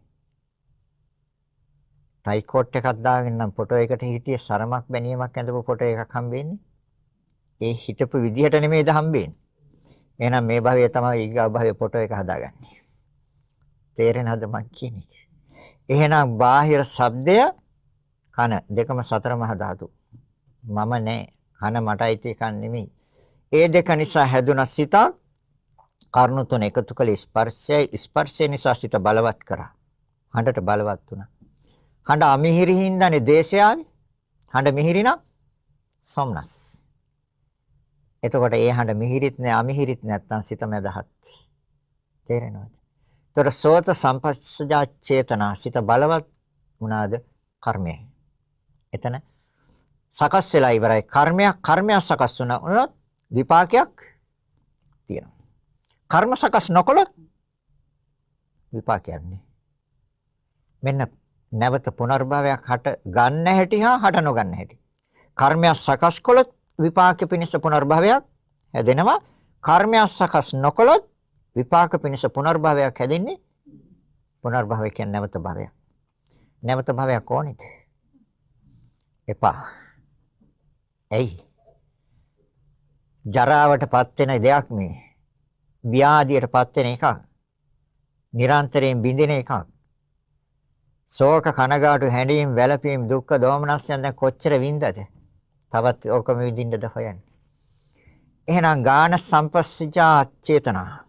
S1: ටයි කෝට් එකක් දාගෙන නම් ෆොටෝ එකට හිටියේ සරමක් බැනියමක් ඇඳපු ෆොටෝ එකක් හම්බෙන්නේ. ඒ හිටපු විදිහට නෙමෙයිද හම්බෙන්නේ. එහෙනම් මේ භවයේ තමයි ඊගාව භවයේ ෆොටෝ එක හදාගන්නේ. තේරෙනවද මං කියන එක? එහෙනම් බාහිර ශබ්දය කන දෙකම සතර මහා ධාතු. මම නෑ, කන මට අයිති එකක් නෙමෙයි. ඒ දෙක නිසා හැදුන සිතක් කරුණු තුන එකතු කළ ස්පර්ශයයි. ස්පර්ශය නිසා සිත බලවත් කරා. හඬට බලවත් වුණා. හඬ අමිහිරි හින්දානේ ද්වේෂය ආවේ. හඬ මිහිරි නම් සොම්නස්. එතකොට ඒ හඬ මිහිරිත් නෑ අමිහිරිත් නැත්තම් සිත මැදහත්. තේරෙනවද? එතකොට සෝත සම්පස්සජා චේතනා සිත බලවත් වුණාද කර්මයයි. එතන සකස් වෙලා ඉවරයි. කර්මයක් කර්මයක් සකස් වුණා වුණොත් විපාකයක් තියෙනවා. කර්ම සකස් නොකළොත් විපාකයක් නෑ. මෙන්න නැවත පුනර්භවයක් හට ගන්න හැටි හා හට නොගන්න හැටි. කර්මයක් සකස් කළොත් විපාක පිණිස පුනර්භවයක් හැදෙනවා. කර්මයක් සකස් නොකළොත් විපාක පිණිස පුනර්භවයක් හැදෙන්නේ. පුනර්භවය කියන්නේ නැවත භවයක්. නැවත භවයක් ඕනේද? එපා. ඇයි? ජරාවටපත් වෙන දෙයක් මේ. ව්‍යාධියටපත් වෙන එකක්. නිරන්තරයෙන් බිඳෙන එකක්. ශෝක කනගාටු හැඬීම් වැළපීම් දුක්ඛ දෝමනස්යන් දැන් කොච්චර වින්දද? තවත් ඕකම විඳින්නද හොයන්නේ. එහෙනම් ගාන සම්පස්සජා චේතනා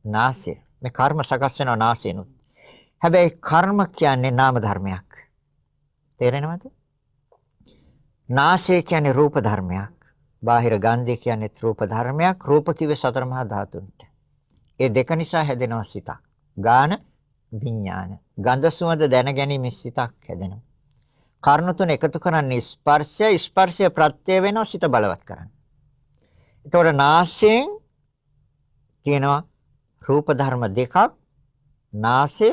S1: නාසය මේ කර්ම සකස් වෙනවා නාසයෙනුත්. හැබැයි කර්ම කියන්නේ නාම ධර්මයක්. තේරෙනවද? නාසය කියන්නේ රූප ධර්මයක්. බාහිර ගන්ධය කියන්නේ රූප ධර්මයක්. රූප කිව්වේ සතර මහා ධාතුන්ට. ඒ දෙක නිසා හැදෙනවා සිතක්. ගාන විඥාන. ගන්ධ සුවඳ දැනගැනීමේ සිතක් හැදෙනවා. කර්ණ තුන එකතු කරන්නේ ස්පර්ශය. ස්පර්ශය ප්‍රත්‍ය වෙනවා සිත බලවත් කරන්න. එතකොට නාසයෙන් තියෙනවා රූප ධර්ම දෙකක්. නාසය,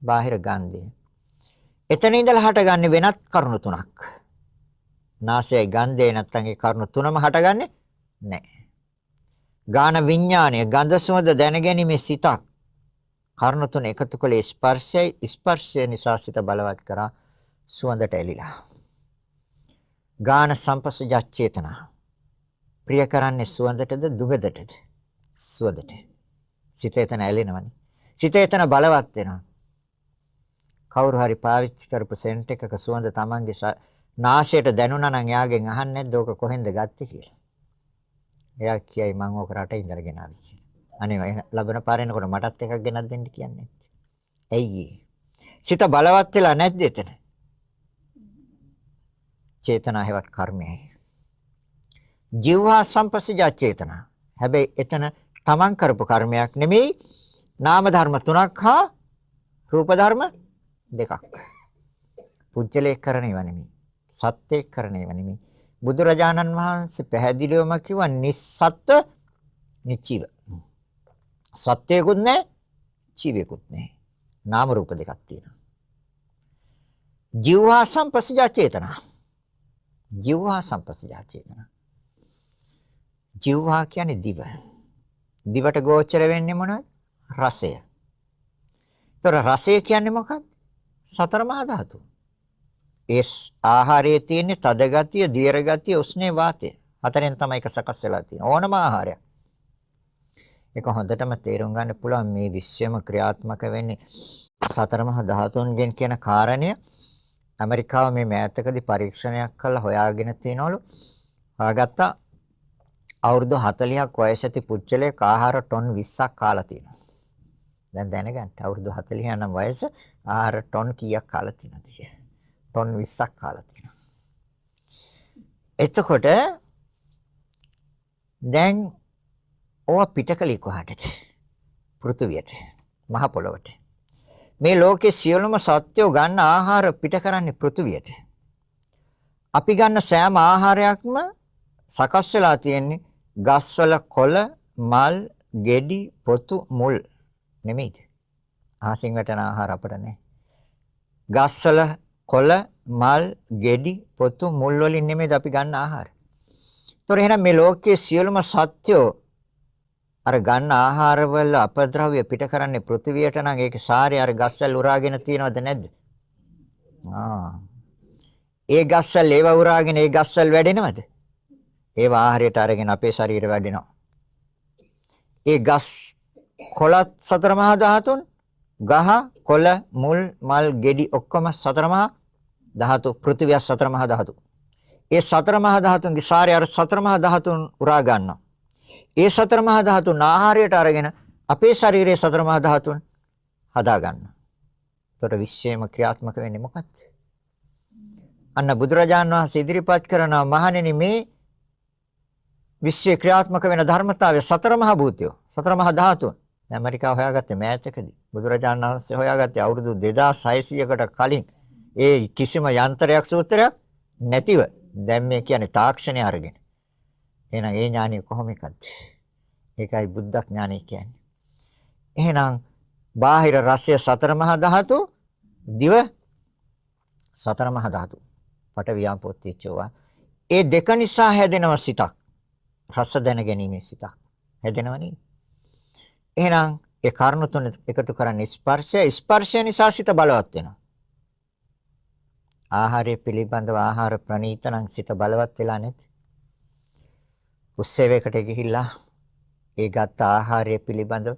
S1: බාහිර ගන්ධය. එතන ඉඳලා හටගන්නේ වෙනත් කරුණු තුනක්. නාසයයි ගන්ධයයි නැත්තම් ඒ කරුණු තුනම හටගන්නේ නැහැ. ගාන විඥානය, ගන්ධ සුවඳ දැනගැනීමේ සිතක්. කරුණු තුන එකතු කළේ ස්පර්ශයයි. ස්පර්ශය නිසා සිත බලවත් කරා සුවඳට ඇලිලා. ගාන සම්පස්සජ චේතනා. ප්‍රිය කරන්නේ සුවඳටද දුගදටද? සුවඳට. සිත එතන ඇලෙනවනේ. සිත එතන බලවත් වෙනවා. කවුරු හරි පාවිච්චි කරපු සෙන්ට් එකක සුවඳ තමන්ගේ නාසයට දැනුණා නම් එයාගෙන් අහන්නේ නැද්ද ඕක කොහෙන්ද ගත්තේ කියලා? එයා කියයි මං ඕක රටේ ඉඳලා ගෙනාවි කියලා. අනේ ලබන පාර එනකොට මටත් එකක් ගෙනත් දෙන්න කියන්නේ. ඇයි ඒ? සිත බලවත් වෙලා නැද්ද එතන? චේතනා හේවත් කර්මයයි. ජීවහා සම්පස්සජ චේතනා. හැබැයි එතන තමන් කරපු කර්මයක් නෙමෙයි, නාම ධර්ම තුනක් හා රූප ධර්ම දෙකක්. පුජ්‍යලේ කරන ඒවා නෙමෙයි, සත්‍යයක් කරන ඒවා නෙමෙයි. බුදුරජාණන් වහන්සේ පැහැදිලිවම කිව්වා නිස්සත්ත්ව නිචීව. සත්‍යයකුත් නැහැ, ජීවයකුත් නැහැ. නාම රූප දෙකක් තියෙනවා. ජීවහා සම්පස්සජ චේතනා. ජීවහා සම්පස්සජ චේතනා. ජීවහා කියන්නේ දිව. දිවට ගෝචර වෙන්නේ මොනවද? රසය. ඒතර රසය කියන්නේ මොකක්ද? සතර මහා ධාතු. ඒ ආහාරයේ තියෙන තද ගතිය, දියර ගතිය, උෂ්ණේ වාතය. හතරෙන් තමයි එක සකස් වෙලා තියෙන්නේ. ඕනම ආහාරයක්. ඒක හොඳටම තේරුම් ගන්න පුළුවන් මේ විශ්වයම ක්‍රියාත්මක වෙන්නේ සතර මහා ධාතුන්ගෙන් කියන කාරණය. ඇමරිකාව මේ මෑතකදී පරීක්ෂණයක් කළා හොයාගෙන තියනවලු. හොයාගත්තා අවුරුදු 40ක් වයස ඇති පුද්ගලයෙක් ආහාර ටොන් 20ක් කාලා තියෙනවා. දැන් දැනගන්න අවුරුදු 40 නම් වයස ආහාර ටොන් කීයක් කාලා තියෙනවද කියලා. ටොන් 20ක් කාලා තියෙනවා. එතකොට දැන් ඕවා පිටකලී කොහාටද? පෘථුවියට, මහ පොළොවට. මේ ලෝකේ සියලුම සත්වෝ ගන්න ආහාර පිට කරන්නේ පෘථුවියට. අපි ගන්න සෑම ආහාරයක්ම සකස් වෙලා තියෙන්නේ ගස්වල කොළ, මල්, ගෙඩි, පොතු, මුල් නෙමෙයිද? අහසින් වැටෙන ආහාර අපට නෑ. ගස්වල කොළ, මල්, ගෙඩි, පොතු, මුල් වලින් නෙමෙයිද අපි ගන්න ආහාර? ඒතොර එහෙනම් මේ ලෝකයේ සියලුම සත්වෝ අර ගන්න ආහාරවල අපද්‍රව්‍ය පිට කරන්නේ පෘථිවියට නම් ඒකේ සාරය අර ගස්වල උරාගෙන තියනවද නැද්ද? ඒ ගස්වල ඒව උරාගෙන ඒ ගස්වල වැඩෙනවද? ඒව ආහාරයට අරගෙන අපේ ශරීරය වැඩෙනවා. ඒ ගස් කොළත් සතර මහා ධාතුන්, ගහ, කොළ, මුල්, මල්, ගෙඩි ඔක්කොම සතර මහා ධාතු, පෘථිවිය සතර මහා ධාතු. ඒ සතර මහා ධාතුන්ගේ සාරය අර සතර මහා ධාතුන් උරා ගන්නවා. ඒ සතර මහා ධාතුන් ආහාරයට අරගෙන අපේ ශරීරයේ සතර මහා ධාතුන් හදා ගන්නවා. එතකොට විශ්වයේම ක්‍රියාත්මක වෙන්නේ මොකක්ද? අන්න බුදුරජාන් වහන්සේ ඉදිරිපත් කරනවා මහණෙනි මේ විශ්වයේ ක්‍රියාත්මක වෙන ධර්මතාවය සතර මහා භූතයෝ, සතර මහා ධාතුන්. ඇමරිකාව හොයාගත්තේ මෑතකදී. බුදුරජාණන් වහන්සේ හොයාගත්තේ අවුරුදු 2600කට කලින්. ඒ කිසිම යන්ත්‍රයක් සූත්‍රයක් නැතිව. දැන් මේ කියන්නේ තාක්ෂණය අරගෙන. එහෙනම් ඒ ඥානිය කොහොම එකක්ද? ඒකයි බුද්ධ ඥානය කියන්නේ. එහෙනම් බාහිර රසය සතර මහා ධාතු, දිව සතර මහා ධාතු. පඨවි ආපෝ තේජෝ. ඒ දෙක නිසා හැදෙනව සිතක්. රස දැන ගැනීමේ සිතක් හැදෙනව නේද? එහෙනම් ඒ කරුණු තුන එකතු කරන්නේ ස්පර්ශය. ස්පර්ශය නිසා සිත බලවත් වෙනවා. ආහාරය පිළිබඳව ආහාර ප්‍රණීත නම් සිත බලවත් වෙලා නැද්ද? උත්සවයකට ගිහිල්ලා ඒ ගත්ත ආහාරය පිළිබඳව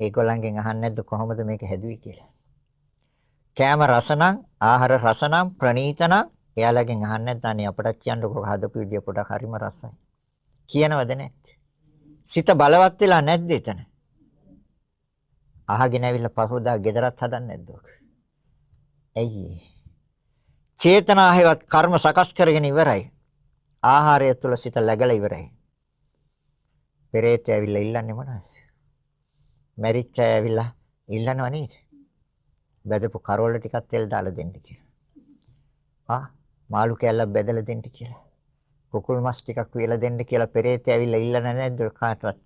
S1: ඒගොල්ලන්ගෙන් අහන්නේ නැද්ද කොහොමද මේක හැදුවේ කියලා? කෑම රස නම්, ආහාර රස නම්, ප්‍රණීත නම් එයාලගෙන් අහන්නේ නැද්ද අනේ අපටත් කියන්නකෝ හදපු විදිය පොඩක් හරිම රසයි කියනවද නැද්ද? සිත බලවත් වෙලා නැද්ද එතන? අහගෙන ඇවිල්ලා පහුදා ගෙදරත් හදන්නේ නැද්ද ඔක? ඇයි ඒ? චේතනා හේවත් කර්ම සකස් කරගෙන ඉවරයි. ආහාරය තුල සිත läගලා ඉවරයි. පෙරේතය ඇවිල්ලා ඉල්ලන්නේ මොනවද? මැරිච්ච අය ඇවිල්ලා ඉල්ලනව නේද? බැදපු කරවල ටිකක් තෙල් දාලා දෙන්න කියලා. ආ මාළු කෑල්ලක් බැදලා දෙන්න කියලා. කුකුල් මස් ටිකක් උයලා දෙන්න කියලා පෙරේතය ඇවිල්ලා ඉල්ලන නැද්ද කාටවත්?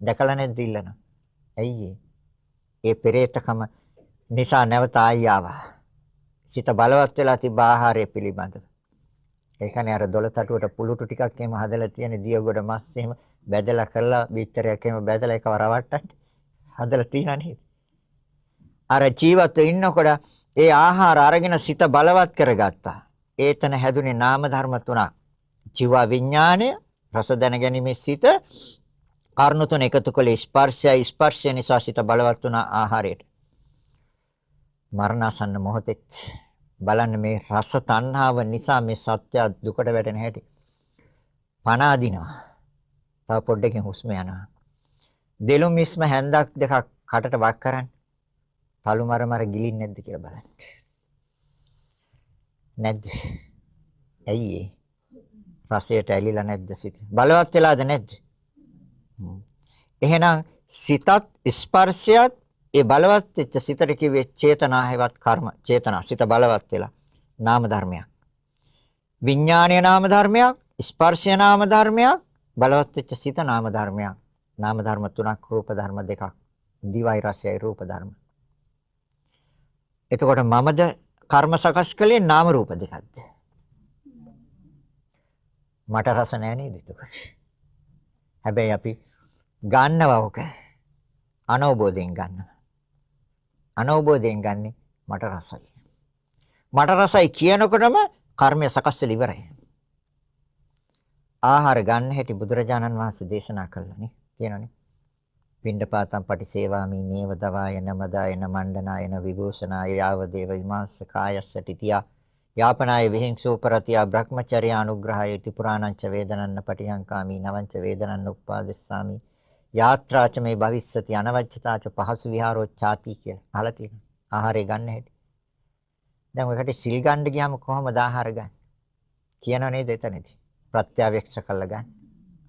S1: දැකලා නැද්ද ඉල්ලන? ඇයි ඒ? ඒ පෙරේතකම නිසා නැවත ආයි ආවා. සිත බලවත් වෙලා තිබ්බ ආහාරය පිළිබඳව. ඒ කියන්නේ අර දොළ තටුවට පුලුටු ටිකක් එහෙම හදලා තියෙන දියගොඩ මස් එහෙම බැදලා කරලා බීතරයක් එහෙම බැදලා ඒකව රවට්ටන්න හදලා තියෙනා නේද? අර ජීවත්ව ඉන්නකොට ඒ ආහාර අරගෙන සිත බලවත් කරගත්තා. ඒතන හැදුනේ නාම ධර්ම තුනක්. ජීව විඥානය, රස දැනගැනීමේ සිත, කර්ණ තුන එකතු කළේ ස්පර්ශයයි. ස්පර්ශය නිසා සිත බලවත් වුණා ආහාරයට. මරණාසන්න මොහොතෙත් බලන්න මේ රස තණ්හාව නිසා මේ සත්‍ය දුකට වැටෙන හැටි. පණ අදිනවා. තව පොඩ්ඩකින් හුස්ම යනවා. දෙලුම් ඉස්ම හැන්දක් දෙකක් කටට වක් කරන්න. තලු මර මර ගිලින්නේ නැද්ද කියලා බලන්න. නැද්ද? ඇයි ඒ? රසයට ඇලිලා නැද්ද සිත? බලවත් වෙලාද නැද්ද? එහෙනම් සිතත් ස්පර්ශයත් ඒ බලවත් වෙච්ච සිතට කිව්වේ චේතනා හේවත් කර්ම. චේතනා සිත බලවත් වෙලා නාම ධර්මයක්. විඥානීය නාම ධර්මයක්, ස්පර්ශය නාම ධර්මයක්, බලවත් වෙච්ච සිත නාම ධර්මයක්. නාම ධර්ම තුනක්, රූප ධර්ම දෙකක්. දිවයි රසයයි රූප ධර්ම. එතකොට මමද කර්ම සකස් කළේ නාම රූප දෙකක්ද? මට රස නෑ නේද එතකොට? හැබැයි අපි ගන්නවා ඔක. අනවබෝධයෙන් ගන්නවා. අනවබෝධයෙන් ගන්නෙ මට රසයි. මට රසයි කියනකොටම කර්මය සකස් වෙලා ඉවරයි. ආහාර ගන්න හැටි බුදුරජාණන් වහන්සේ දේශනා කළා නේ. තියෙනවනේ. පිණ්ඩපාතං පටිසේවාමි නේව දවාය නමදාය නමණ්ඩනාය න විභූෂනාය යාව දේව විමාස්ස කායස්ස තිතියා යාපනාය විහිංසෝපරතියා බ්‍රහ්මචර්ය අනුග්‍රහය ඉති පුරාණංච වේදනන්න පටිහංකාමි නවංච වේදනන්න උප්පාදෙස්සාමි යාත්‍රාච මේ භවිස්සති අනවච්ඡතාච පහසු විහාරෝ චාති කියලා අහලා තියෙනවා. ආහාරය ගන්න හැටි. දැන් ඔය කටේ සිල් ගන්න ගියාම කොහොමද ආහාර ගන්න? කියනව නේද එතනදී? ප්‍රත්‍යවේක්ෂ කරලා ගන්න.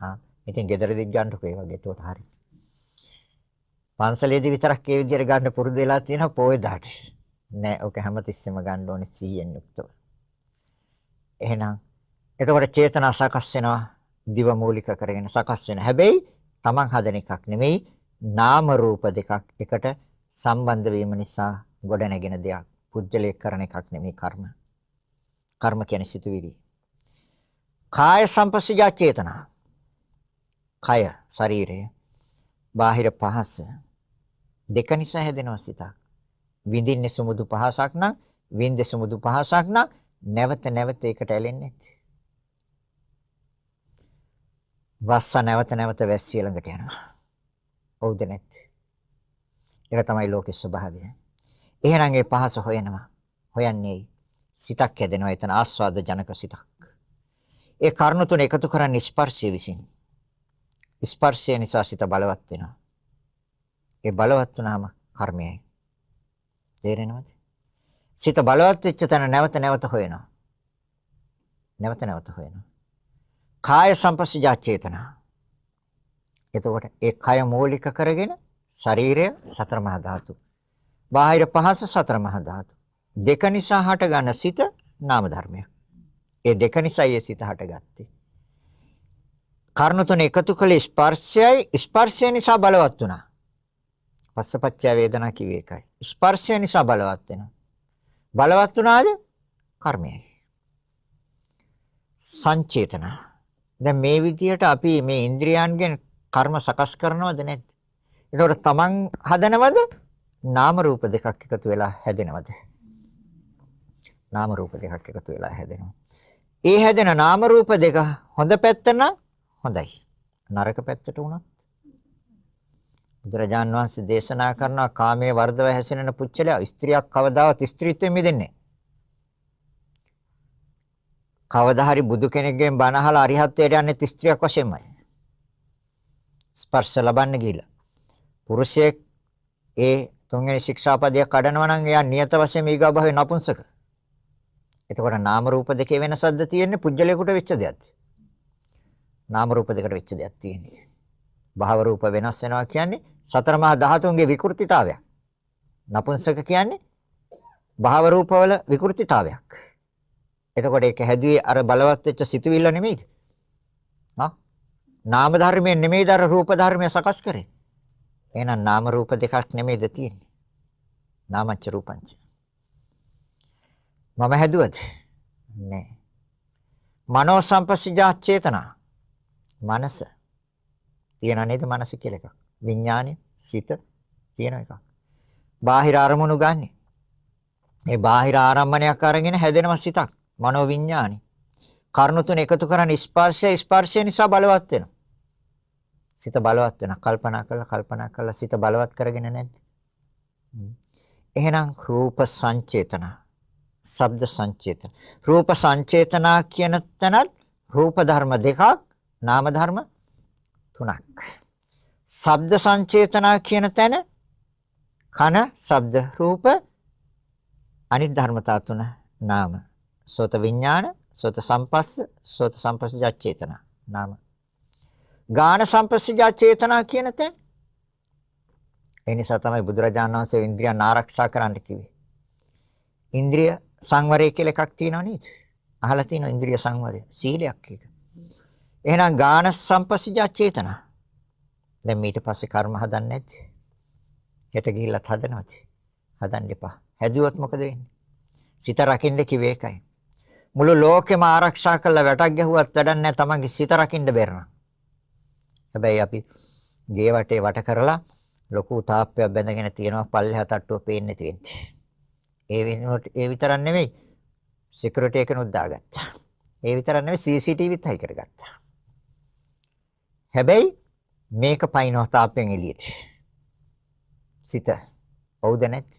S1: ආ ඉතින් ගෙදරදිත් ගන්නකො ඒ වගේ. එතකොට හරි. පන්සලේදී විතරක් ඒ විදිහට ගන්න පුරුදු වෙලා තියෙනවා පොය දාට. නෑ ඔක හැමතිස්සෙම ගන්න ඕනේ 100න් යුක්තව. එහෙනම් එතකොට චේතනා සකස් වෙනවා දිව මූලික කරගෙන සකස් වෙන. හැබැයි තමන් හදන එකක් නෙමෙයි, නාම රූප දෙකක් එකට සම්බන්ධ වීම නිසා ගොඩ නැගෙන දෙයක්. පුද්ගලයෙක් කරන එකක් නෙමෙයි කර්ම. කර්ම කියන්නේ සිතුවිලි. කාය සම්පස්සජා චේතනා. කය ශරීරය බාහිර පහස දෙක නිසා හැදෙනවා සිතක්. විඳින්නේ සුමුදු පහසක් නම්, වින්ද සුමුදු පහසක් නම් නැවත නැවත ඒකට ඇලෙන්නේ නැත්. වස්ස නැවත නැවත වැස්සිය ළඟට යනවා. ඔව්ද නැත්? ඒක තමයි ලෝකේ ස්වභාවය. එහෙනම් ඒ පහස හොයනවා. හොයන්නේ සිතක් හැදෙනවා. එතන ආස්වාද ජනක සිතක්. ඒ කර්ණ තුන එකතු කරන්නේ ස්පර්ශය විසින්. ස්පර්ශය නිසා සිත බලවත් වෙනවා. ඒ බලවත් වුණාම කර්මයයි. තේරෙනවද? සිත බලවත් වෙච්ච තැන නැවත නැවත හොයනවා. නැවත නැවත හොයනවා. කාය සම්පස්සජා චේතනා. එතකොට ඒ කය මූලික කරගෙන ශරීරය සතර මහා ධාතු. බාහිර පහස සතර මහා ධාතු. දෙක නිසා හටගන්න සිත නාම ධර්මයක්. ඒ දෙක නිසායි ඒ සිත හටගත්තේ. කර්ණ තුන එකතු කළේ ස්පර්ශයයි. ස්පර්ශය නිසා බලවත් වුණා. පස්සපච්චය වේදනා කිව්වේ ඒකයි. ස්පර්ශය නිසා බලවත් වෙනවා. බලවත් වුණාද? කර්මයයි. සංචේතන. දැන් මේ විදියට අපි මේ ඉන්ද්‍රියයන්ගෙන් කර්ම සකස් කරනවද නැද්ද? ඒතකොට තමන් හදනවද? නාම රූප දෙකක් එකතු වෙලා හැදෙනවද? නාම රූප දෙකක් එකතු වෙලා හැදෙනවා. ඒ හැදෙන නාම රූප දෙක හොඳ පැත්ත නම් හොඳයි. නරක පැත්තට වුණත් බුදුරජාන් වහන්සේ දේශනා කරනවා කාමයේ වර්ධව හැසිරෙන පුච්චලයා ස්ත්‍රියක් කවදාවත් ස්ත්‍රීත්වයෙන් මිදෙන්නේ නැහැ. කවදා හරි බුදු කෙනෙක්ගෙන් බණ අහලා අරිහත්ත්වයට යන්නේ ස්ත්‍රියක් වශයෙන්මයි. ස්පර්ශ ලබන්න ගිහිලා. පුරුෂයෙක් ඒ තුන්වෙනි ශික්ෂාපදය කඩනවා නම් එයා නියත වශයෙන්ම ඊගා භවයේ නපුංසක. එතකොට නාම රූප දෙකේ වෙනසක්ද තියෙන්නේ පුජ්‍යලයකට වෙච්ච දෙයක්ද? නාම රූප දෙකට වෙච්ච දෙයක් තියෙන්නේ. භාව රූප වෙනස් වෙනවා කියන්නේ සතර මහා ධාතුන්ගේ විකෘතිතාවයක්. නපුංසක කියන්නේ භාව රූපවල විකෘතිතාවයක්. එතකොට ඒක හැදුවේ අර බලවත් වෙච්ච සිතුවිල්ල නෙමෙයිද? හා? නාම ධර්මයෙන් නෙමෙයිද අර රූප ධර්මය සකස් කරේ? එහෙනම් නාම රූප දෙකක් නෙමෙයිද තියෙන්නේ? නාමච්ච රූපංච. මම හැදුවද? නෑ. මනෝ සම්පස්සජා චේතනා. මනස තියෙනව නේද මනස කියලා එකක්. විඥානය, සිත තියෙන එකක්. බාහිර අරමුණු ගන්නෙ. මේ බාහිර ආරම්මණයක් අරගෙන හැදෙනවා සිතක්. මනෝ විඥානි. කර්ණ තුන එකතු කරන්නේ ස්පර්ශය, ස්පර්ශය නිසා බලවත් වෙනවා. සිත බලවත් වෙනවා. කල්පනා කරලා කල්පනා කරලා සිත බලවත් කරගෙන නැද්ද? එහෙනම් රූප සංචේතන, ශබ්ද සංචේතන. රූප සංචේතනා කියන තැනත් රූප ධර්ම දෙකක්, නාම ධර්ම තුනක්. ශබ්ද සංචේතනා කියන තැන කන, ශබ්ද, රූප, අනිත් ධර්මතා තුන නාම. සෝත විඥාන, සෝත සම්පස්ස, සෝත සම්පස්සජ චේතනා නාම. ගාන සම්පස්සජ චේතනා කියන තැන ඒ නිසා තමයි බුදුරජාණන් වහන්සේ ඉන්ද්‍රියන් ආරක්ෂා කරන්න කිව්වේ. ඉන්ද්‍රිය සංවරය කියලා එකක් තියෙනව නේද? අහලා තියෙනවා ඉන්ද්‍රිය සංවරය. සීලයක් ඒක. එහෙනම් ගාන සම්පස්සජ චේතනා. දැන් ඊට පස්සේ කර්ම හදන්නේ නැද්ද? හෙට ගිහිල්ලත් හදනවද? හදන්න එපා. හැදුවොත් මොකද වෙන්නේ? සිත රකින්න කිව්වේ ඒකයි. මුළු ලෝකෙම ආරක්ෂා කරලා වැටක් ගැහුවත් වැඩක් නැහැ තමන්ගේ සිත රකින්න බැරි නම්. හැබැයි අපි ගේ වටේ වට කරලා ලොකු තාප්පයක් බැඳගෙන තියෙනවා පල්ලෙහා තට්ටුව පේන්නේ නැති වෙන්න. ඒ වෙනුවට ඒ විතරක් නෙමෙයි සිකියුරිටි එකනුත් දාගත්තා. ඒ විතරක් නෙමෙයි CCTVත් හයි කරගත්තා. හැබැයි මේක පයින්නවා තාප්පෙන් එළියට. සිත. ඔව්ද නැත්?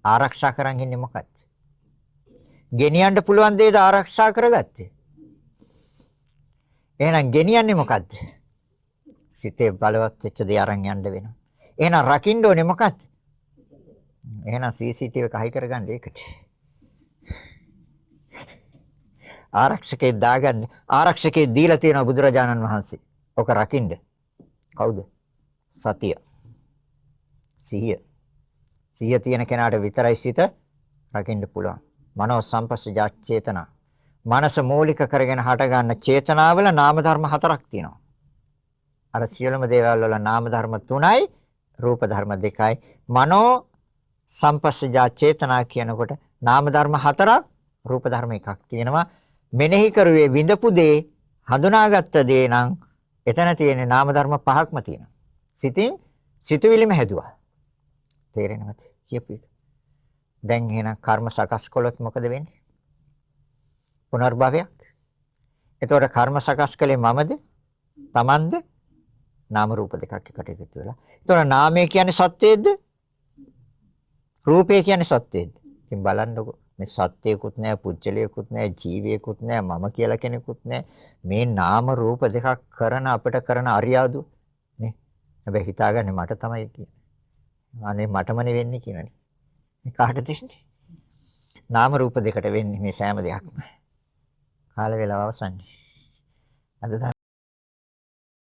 S1: ආරක්ෂා කරන් ඉන්නේ මොකක්ද? ගෙනියන්න පුළුවන් දේද ආරක්ෂා කරගත්තේ? එහෙනම් ගෙනියන්නේ මොකද්ද? සිතේ බලවත් වෙච්ච දේ අරන් යන්න වෙනවා. එහෙනම් රකින්න ඕනේ මොකද්ද? එහෙනම් CCTV එක හයි කරගන්න ඒකට. ආරක්ෂකේ දාගන්න. ආරක්ෂකේ දීලා තියෙනවා බුදුරජාණන් වහන්සේ. ඔක රකින්න. කවුද? සතිය. සිහිය. සිහිය තියෙන කෙනාට විතරයි සිත රකින්න පුළුවන්. මනෝ සම්පස්සජා චේතනා. මනස මූලික කරගෙන හටගන්න චේතනාවල නාම ධර්ම හතරක් තියෙනවා. අර සියලුම දේවල් වල නාම ධර්ම තුනයි, රූප ධර්ම දෙකයි. මනෝ සම්පස්සජා චේතනා කියනකොට නාම ධර්ම හතරක්, රූප ධර්ම එකක් තියෙනවා. මෙනෙහි කරුවේ විඳපු දේ, හඳුනාගත්ත දේ නම් එතන තියෙන නාම ධර්ම පහක්ම තියෙනවා. සිතින් සිතුවිලිම හැදුවා. තේරෙනවද කියපු එක? දැන් එහෙනම් කර්ම සකස් කළොත් මොකද වෙන්නේ? පුනර්භවයක්. එතකොට කර්ම සකස් කළේ මමද? තමන්ද? නාම රූප දෙකක් එකට එකතු වෙලා. එතකොට නාමය කියන්නේ සත්‍යයේද? රූපය කියන්නේ සත්‍යයේද? ඉතින් බලන්නකෝ මේ සත්‍යයකුත් නෑ, පුජ්‍යලයකුත් නෑ, ජීවියෙකුත් නෑ, මම කියලා කෙනෙකුත් නෑ. මේ නාම රූප දෙකක් කරන අපිට කරන අරියාදු නේ. හැබැයි හිතාගන්නේ මට තමයි කියන්නේ. අනේ මටමනේ වෙන්නේ කියනනේ. මේ කාටද වෙන්නේ? නාම රූප දෙකට වෙන්නේ මේ සෑම දෙයක්ම. කාල වේලාව අවසන්යි. අද